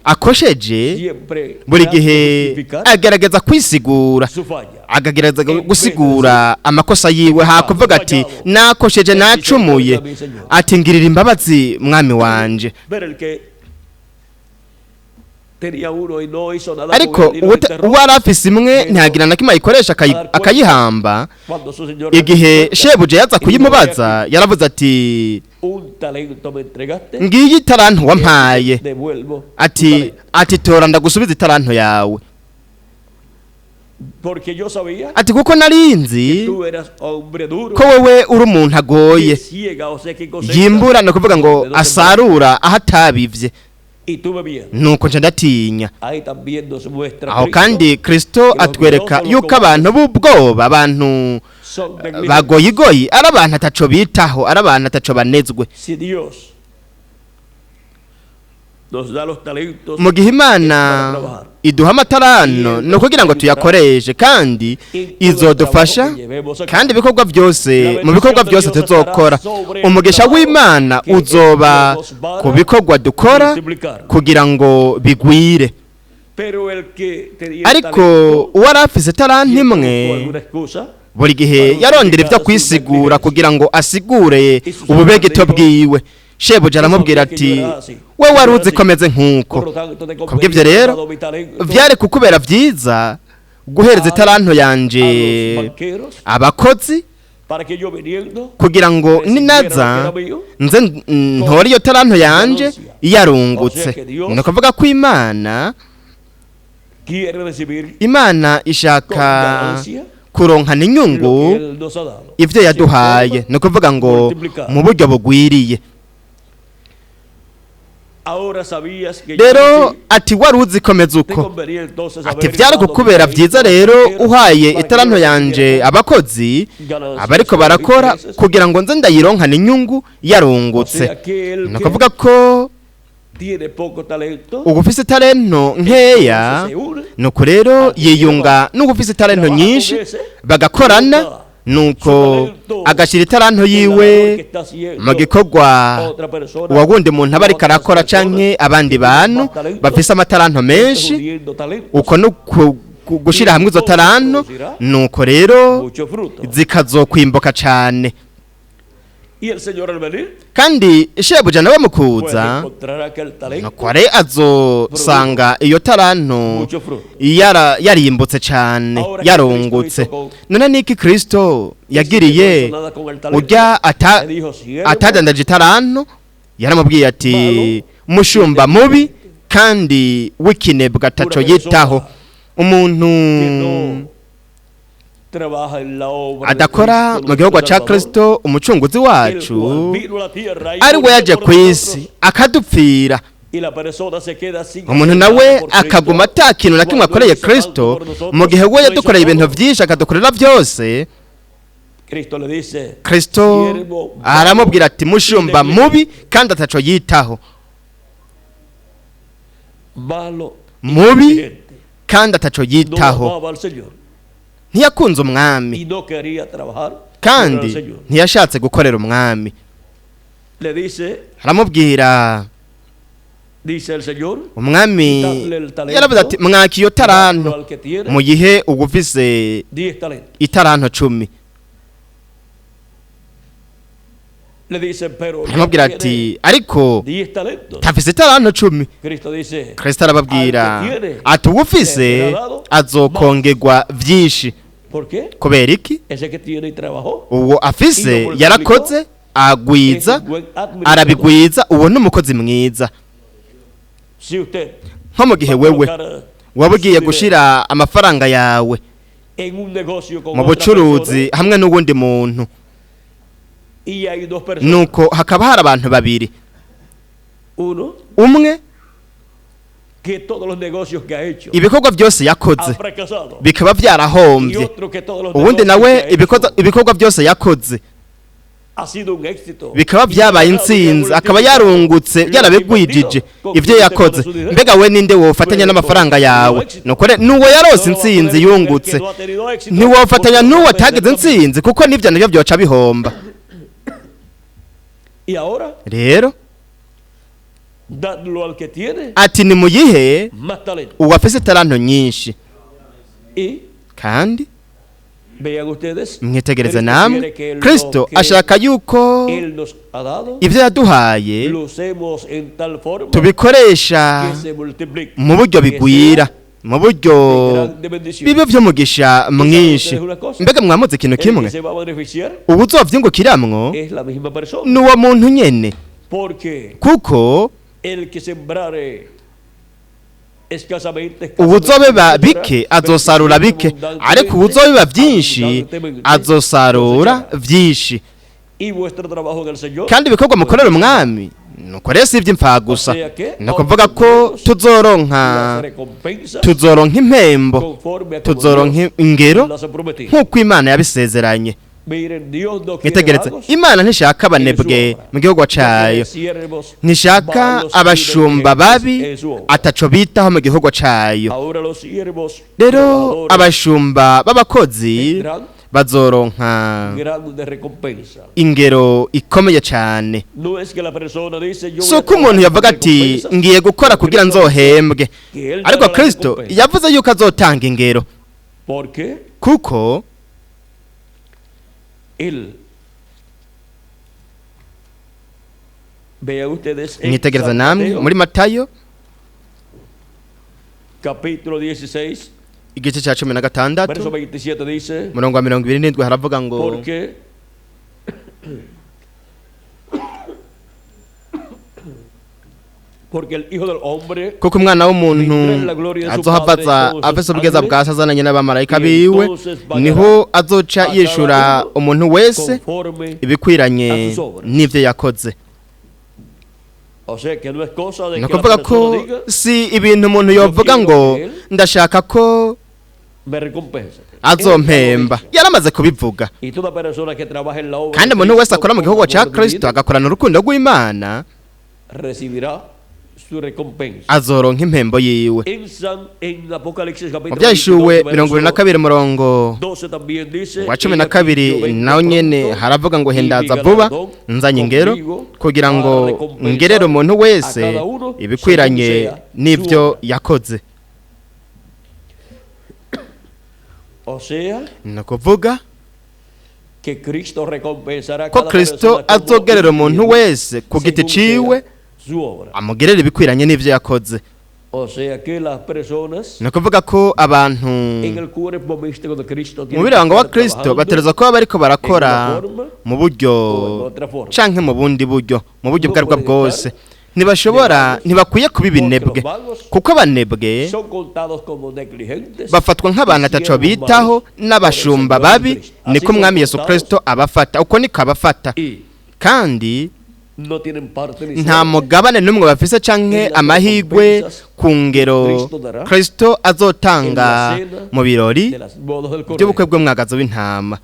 akosheje, buri gihe agerageza kwisigura, akagerageza gusigura amakosa yiwe, hakuvuga ati: "Nakosheje, nacumuye," ati: "Ngirira imbabazi, mwami wanje." Ariko uwari afise imwe ntihagira na kimwe ayikoresha, akayihamba. Igihe shebuja yaza kuyimubaza, yaravuze ati: "Ngiyi itaranto wampaye," ati: "Tora, ndagusubiza itaranto yawe," ati: "Kuko narinzi ko wewe uri umuntu agoye, yimbura, ni ukuvuga ngo asarura aho atabivye, nuko nje ndatinya." Aho kandi Kristo atwereka yuko abantu b'ubwoba, abantu bagoyigoyi, ari abantu ataco bitaho, ari abantu ataco banezwe. Mu gihe Imana iduha amatarano, ni ukugira ngo tuyakoreshe, kandi izodufasha. Kandi ibikorwa byose, mu bikorwa byose tuzokora, umugisha w'Imana uzoba ku bikorwa dukora kugira ngo bigwire. Ariko uwari afise taranto imwe, buri gihe yarondera ibyo kwisigura kugira ngo asigure ububegito bwiwe. Shebuja aramubwira ati: "We wari uzi ko ameze nk'uko. Kubw'ibyo rero byari kukubera byiza guhereza itaranto yanje abakozi, kugira ngo ninaza nze ntore iyo taranto yanje yarungutse." Ni ukuvuga ko Imana ishaka kuronkana inyungu ibyo yaduhaye, ni ukuvuga ngo mu buryo bugwiriye. Rero ati: "Wari uzi komeza uko," ati: "Byari kukubera byiza rero uhaye itaranto yanje abakozi abariko barakora, kugira ngo nze ndayironkane inyungu yarungutse." Ni ukuvuga ko ugufise talento nkeya, nuko rero yiyunga n'ugufise talento nyinshi, bagakorana, nuko agashyira itaranto yiwe mu gikorwa uwundi muntu aba ariko arakora, canke abandi bantu bafise amataranto menshi. Uko no gushyira hamwe izo taranto, nuko rero zikazokwimbuka cane. Kandi shebuja nawe mukuza, nuko re azosanga iyo taranto yarimbutse cane, yarungutse. None niki Kristo yagiriye urya atadandaje itaranto? Yaramubwiye ati: "Mushumba mubi kandi w'ikinebwa, ataco yitaho." Umuntu adakora mu gihugu ca Kristo umucunguzi wacu, ari we yaje ku isi akadupfira, umuntu nawe akaguma ata kintu na kimwe akoreye Kristo, mu gihe we yadukoreye ibintu byinshi, akadukorera byose. Kristo aramubwira ati: "Mushumba mubi kandi ataco yitaho, mubi kandi ataco yitaho." Ntiyakunze umwami kandi ntiyashatse gukorera umwami. Aramubwira, umwami yaravuze ati: "Mwaka iyo taranto, mu gihe ugufise itaranto 10." Aramubwira ati: "Ariko tafise itaranto 10." Kristo arababwira ati: "Uwufise azokongerwa vyinshi." ¿Por qué? Kubera iki? Ese que tiene y trabajó Uwo afise yarakoze agwiza, es un buen administrador. arabigwiza, uwo ni umukozi mwiza. Si usted Nko mu gihe va a wewe colocar waba ugiye su dinero gushira amafaranga yawe en un negocio con mu otra bucuruzi persona hamwe n'uwundi muntu, y hay dos personas, nuko hakaba hari abantu babiri, uno umwe que todos los negocios que ha hecho ibikorwa byose ha yakoze fracasado bikaba y byarahombye, otro que todos los uwundi negocios nawe que ha hecho ibikorwa byose yakoze ha sido un éxito bikaba y ha byabaye ganado y ha intsinzi, akaba multiplicado yarungutse, lo que yarabigwijije invertido, ¿con ibyo quién usted yakoze, pone su dinero? mbega we ninde wofatanya n'amafaranga yawe? Nukore n'uwo yarose No lo va a intsinzi poner con el que yungutse, no ha tenido éxito, ntiwofatanya porque n'uwo va a perder atagize también. intsinzi, kuko n'ibyo nabyo byoca bihomba. Y ahora Rero dadlo al que tiene ati nimuyihe más talento. uwafise italanto nyinshi. Y Kandi vean ustedes, mwitegereze Cristo namwe, quiere que lo Kristo que ashaka yuko Él nos ha dado ibyo yaduhaye lo usemos en tal forma tubikoresha que se multiplique, mu buryo que bigwira, sea mu buryo de grande bendición. bibe vy'umugisha mwinshi. Mbega mwamuze ikintu El kimwe? que se va a beneficiar Ubu uzovyungukiramwo es la misma persona, n'uwo muntu nyene, porque kuko el que sembrare escasamente, escasamente uwuzobiba cosechará, bike pero azosarura el que bike, abundantemente, ariko uwuzobiba vyinshi abundantemente azosarura cosechará. vyinshi. Y vuestro trabajo en el Señor Kandi ibikorwa mukorera umwami nuko rero si ivy'imfagusa, ni ukuvuga ko tuzoronka las recompensas tuzoronka impembo, conforme a como tuzoronka Dios ingero las ha prometido. nk'uko Imana yabisezeranye. Miren, Dios no quiere Mwitegereze, vagos Imana ntishaka en su abanebwe obra. mu gihugu No quiere cayo, siervos ntishaka malos y abashumba negligentes babi en su obra. ataco bitaho mu gihugu cayo. Ahora los siervos Rero trabajadores abashumba b'abakozi tendrán bazoronka grande recompensa. ingero ikomeye cane. No es que la persona dice yo Si voy a uko umuntu trabajar yavuga por ati recompensas, ngiye gukora kugira Cristo dice nzohembwe, que él ariko dará la Kristo recompensa. yavuze yuko azotanga ingero, Porque kuko él, vean ustedes en mwitegereza San namwe Mateo, muri Matayo capítulo 16, igice cya cumi na gatandatu, verso 27 dice, umurongo wa 27 haravuga ngo porque porque el Hijo del Hombre kuko umwana w'umuntu azohava aza afise ubwiza bwa se azananye n'abamarayika biwe, niho azoca yishura umuntu wese conforme ibikwiranye n'ivyo yakoze. O sea que no es cosa de Ni que la ukuvuga ko persona diga si ibintu umuntu yovuga ngo ndashaka ko me recompensa. azompemba, yaramaze kubivuga. Y toda persona que trabaja en la obra Kandi de umuntu wese Cristo akora mu con gihugu amor ca divino, Kristo agakorana urukundo rw'Imana recibirá su recompensa. azoronka impembo yiwe. En San en Apocalipsis Mu capítulo Vyahishuwe 22, 22 murongo 12 también dice wa cumi "He na aquí kabiri yo vengo naho nyene pronto, haravuga ngo y mi hendaza vuba galardón nzanye ingero conmigo kugira para ngo recompensar ngerere umuntu wese a cada uno ibikwiranye según sea su n'ivyo obra." yakoze. O sea Ni ukuvuga que Cristo recompensará a ko cada Kristo persona como azogerera umuntu entiende, wese ku giti según ciwe sea su obra. amugerera ibikwiranye n'ivyo yakoze. O sea que las personas Ni ukuvuga ko abantu en el cuerpo místico de Cristo mu tienen que birango wa estar Kristo trabajando batereza kuba bariko barakora en una forma mu buryo o en otra forma. canke mu bundi buryo, mu buryo No ubwo aribwo pueden bwose. estar Ntibashobora, ntibakwiye kuba ibinebwe, porque los vagos kuko abanebwe son contados como negligentes bafatwa nk'abantu y ataco siervos bitaho malos n'abashumba por el Señor babi, Jesucristo. Así niko son umwami Yesu contados Kristo abafata, uko niko abafata. y Kandi no tienen parte ni nta suerte mugabane n'umwe bafise canke en las amahigwe recompensas ku ngero Kristo dará Kristo azotanga en la cena mu birori de las bodas del by'ubukwe Cordero. bw'umwagazi w'intama.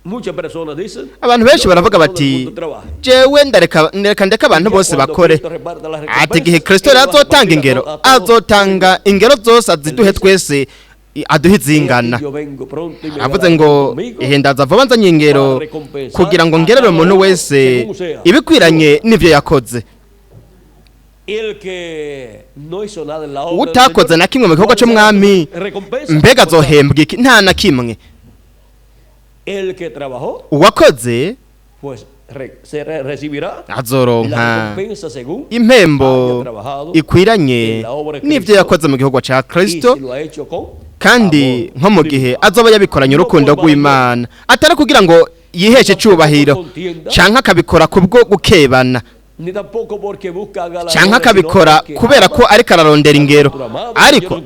Muchas personas dicen Abantu benshi "Yo baravuga quiero que todo el bati mundo trabaje". jewe ndareka ndeka ndeka abantu Ya bose cuando bakore. Cristo reparta las Ati igihe recompensas, Kristo él rero va a azotanga repartir a ingero, a todos azotanga ingero zose aziduhe twese, aduhe He aquí izingana. yo vengo pronto y me Avuze galardón ngo conmigo ihendaza vuba nzanye ingero para recompensar kugira ngo a ngerere cada umuntu uno wese según sea ibikwiranye su obra. n'ivyo yakoze. El que no hizo nada en la obra del Utakoze Señor, na kimwe mu gikorwa ¿cuál será su c'umwami, recompensa? mbega Pues nada. azohembwa iki? Nta na kimwe. El que trabajó, Uwakoze pues se recibirá la azoronka recompensa según impembo haya trabajado ikwiranye en la obra de n'ivyo Cristo yakoze mu gikorwa ca y Kristo, si lo ha hecho con Kandi nko mu gihe azoba yabikoranye urukundo rw'Imana, atari kugira ngo yiheshe icubahiro, canke akabikora kubwo gukebana, canke akabikora kubera ko ariko ararondera ingero, ariko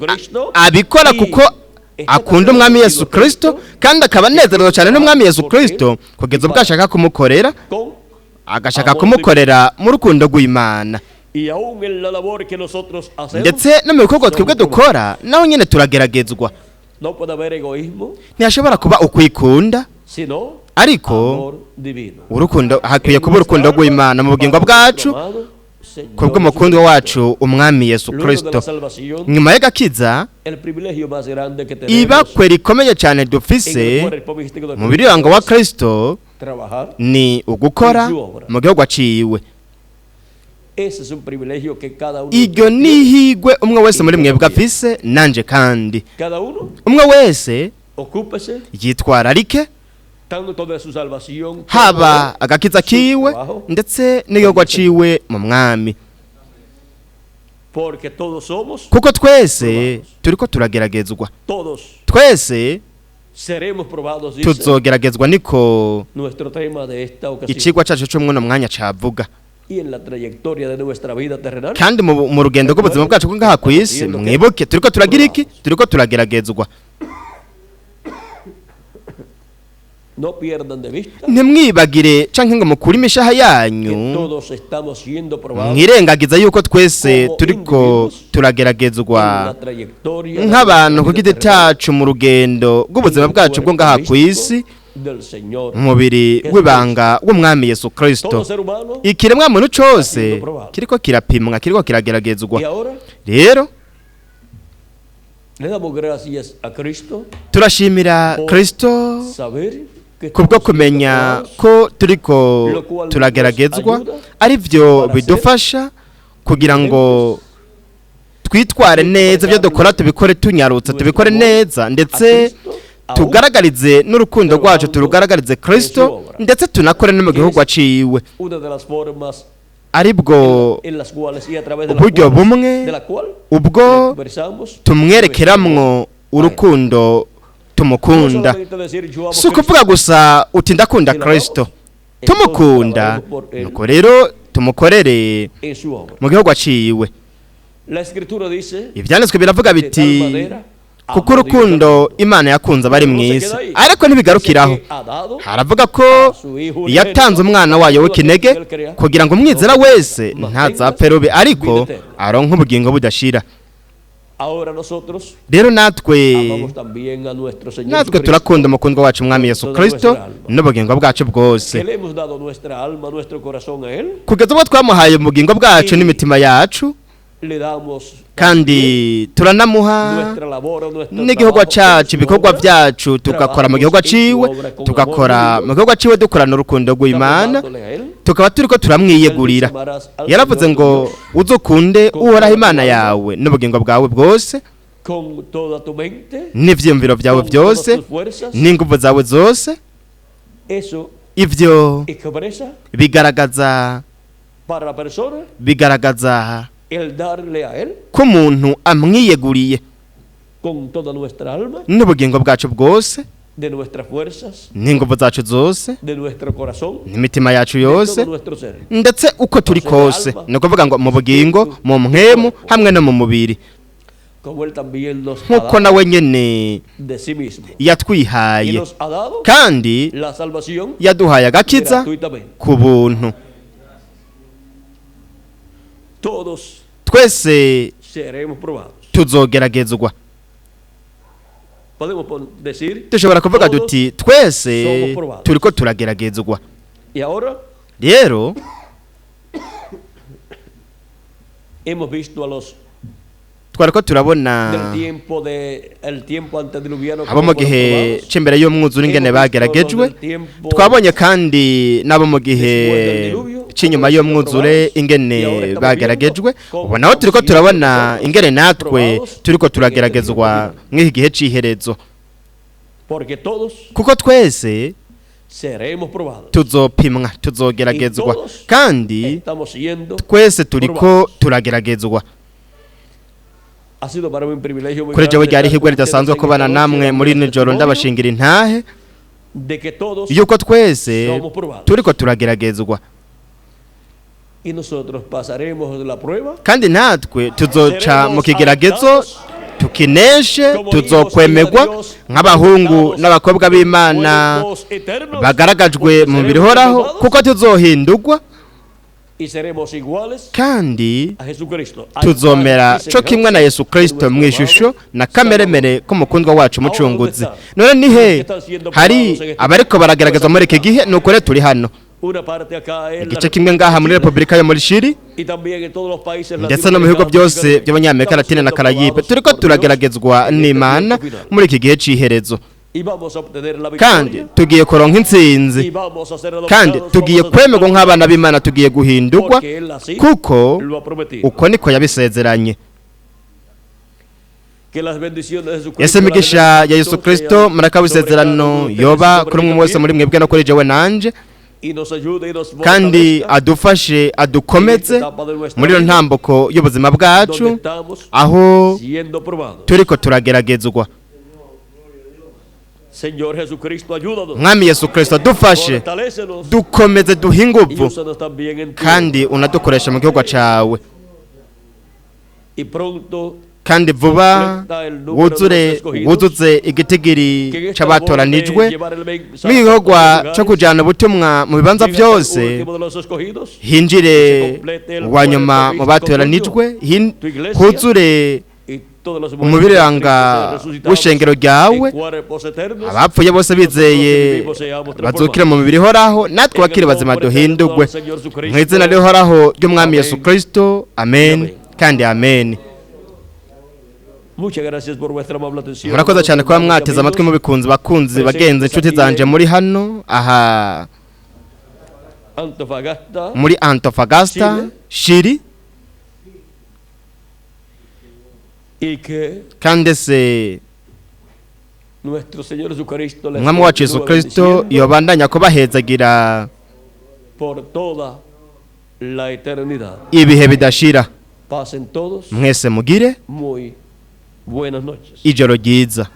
abikora kuko akunda umwami Yesu Kristo, kandi akaba anezerewe cyane n'umwami Yesu Kristo kugeza ubwo ashaka kumukorera, agashaka kumukorera mu rukundo rw'Imana. Ndetse no mu bikorwa twebwe dukora naho nyine turageragezwa. Ntihashobora kuba ukwikunda, ariko urukundo hakwiye kuba urukundo rw'Imana mu bugingo bwacu kubw'umukundwa wacu umwami Yesu Kristo. Nyuma y'agakiza, ibakwe rikomeye cyane dufise mu birango wa Kristo ni ugukora mu gihugu aciwe. Iryo ni ihigwe umwe wese muri mwebwe afise, nanje kandi umwe wese yitwararike haba agakiza kiwe ndetse n'igikorwa ciwe mu mwami, kuko twese turiko turageragezwa, twese tuzogeragezwa, niko icigwa cacu co mwuno mwanya cavuga. Kandi mu rugendo rw'ubuzima bwacu bwo ngaha kw'isi, mwibuke turiko turagira iki? Turiko turageragezwa. Ntimwibagire canke ngo mukure imishaha yanyu, mwirengagiza yuko twese turiko turageragezwa nk'abantu ku giti cacu mu rugendo rw'ubuzima bwacu bwo ngaha kw'isi, umubiri w'ibanga w'umwami Yesu Kristo. Ikiremwa muntu cose kiriko kirapimwa, kiriko kirageragezwa. Rero turashimira Kristo kubwo kumenya ko turiko turageragezwa, arivyo bidufasha kugira ngo twitware neza, ibyo dukora tubikore tunyarutse, tubikore neza, ndetse tugaragarize n'urukundo rwacu, turugaragarize Kristo, ndetse tunakore no mu gihugu aciwe, aribwo uburyo bumwe ubwo tumwerekeramwo urukundo tumukunda. Si ukuvuga gusa uti ndakunda Kristo, tumukunda nuko rero tumukorere mu gihugu aciwe. Ivyanditswe biravuga biti kuko urukundo Imana yakunze abari mw'isi, ariko ntibigarukiraho. Haravuga ko yatanze umwana wayo w'ikinege kugira ngo umwizera wese ntazapfe rubi, ariko aronke ubugingo budashira. Rero natwe turakunda umukundwa wacu umwami Yesu Kristo n'ubugingo bwacu bwose, kugeza ubwo twamuhaye ubugingo bwacu n'imitima yacu, kandi turanamuha n'igihugu cyacu, ibikorwa byacu tugakora mu gihugu ciwe, tugakora mu gihugu ciwe dukorana urukundo rw'Imana, tukaba turiko turamwiyegurira. Yaravuze ngo uzukunde Uhoraho Imana yawe n'ubugingo bwawe bwose, n'ivyiyumviro byawe byose, n'inguvu zawe zose. Ivyo bigaragaza ko umuntu amwiyeguriye n'ubugingo bwacu bwose, n'inguvu zacu zose, n'imitima yacu yose, ndetse uko turi kose, ni ukuvuga ngo mu bugingo, mu mpwemu, hamwe no mu mubiri, nk'uko nawe nyene yatwihaye, kandi yaduhaye agakiza ku buntu. Twese tuzogeragezwa. Dushobora kuvuga duti twese turiko turageragezwa. Rero twariko turabona abo mu gihe c'imbere y'umwuzure ingene bageragejwe, twabonye kandi nabo mu gihe c'inyuma y'umwuzure ingene bageragejwe. Ubu naho turiko turabona ingene natwe turiko turageragezwa mw'iki gihe c'iherezo, kuko twese tuzopimwa, tuzogeragezwa, kandi twese turiko turageragezwa. Ha sido para mí un privilegio muy Kuri jewe grande ryari estar ihirwe con ridasanzwe ustedes en kubana esta noche, namwe muri dando rino joro testimonio ndabashingira intahe de que todos yuko twese somos probados turiko turageragezwa y nosotros pasaremos la prueba kandi natwe tuzoca mu kigeragezo tukineshe, tuzokwemegwa nk'abahungu n'abakobwa b'Imana cuerpos eternos, bagaragajwe mu mubiri uhoraho, kuko tuzohindurwa y seremos iguales kandi a Jesucristo. tuzomera co kimwe na Yesu Kristo mu ishusho na kameremere k'umukundwa wacu umucunguzi. None nihe hari abariko barageragezwa muri iki gihe? Nuko rero turi hano, Una parte acá en la igice kimwe ngaha muri Repubulika yo muri Shiri y también en todos los países ndetse no mu bihugu byose by'Abanyamerika Latine na Karayibe. Turiko turageragezwa n'Imana muri iki gihe c'iherezo y vamos a obtener la kandi victoria tugiye kuronka intsinzi y vamos a ser kandi adoptados, tugiye vamos a ser kwemerwa nk'abana b'Imana, tugiye guhindurwa porque él así kuko lo ha prometido. uko niko yabisezeranye. Que las bendiciones de Jesucristo, Ese migisha ya Yesu Kristo muraka w'isezerano yoba kuri umwe wese muri mwebwe no kuri jewe nanje y nos ayude y nos kandi fortalezca adufashe adukomeze muri iyo ntambuko y'ubuzima bwacu donde estamos aho siendo probados. turiko turageragezwa. Señor Jesucristo, ayúdanos. Mwami Yesu Kristo adufashe, Fortalécenos dukomeze, duhe y inguvu úsanos también en tu kandi unadukoresha mu gihugu cawe y pronto kandi vuba wuzure wuzuze igitigiri que en esta labor de c'abatoranijwe llevar el mensaje mu a gikorwa todos los co lugares, kujana ubutumwa mu bibanza llegue hasta el byose último de los escogidos, hinjire uwa nyuma mu batoranijwe huzure y todas las umubiranga w'ishengero ryawe, en cuerpos eternos, abapfuye bose bizeye bazukire mu mibiri ihoraho, natwe bakiri bazima duhindurwe mu izina rihoraho ry'Umwami Yesu Kristo. Amen kandi amen. Muchas gracias por vuestra amable atención. Murakoze cyane kuba mwateze amatwi mubikunze, bakunzi, bagenzi, inshuti zanje muri hano aha Antofagasta muri Antofagasta, Shiri y que kandi se nuestro Señor Jesucristo les Umwami wacu Yesu continúe Kristo bendiciendo yobandanya kubahezagira por toda la eternidad. ibihe bidashira. Pasen todos Mwese mugire muy buenas noches. ijoro ryiza.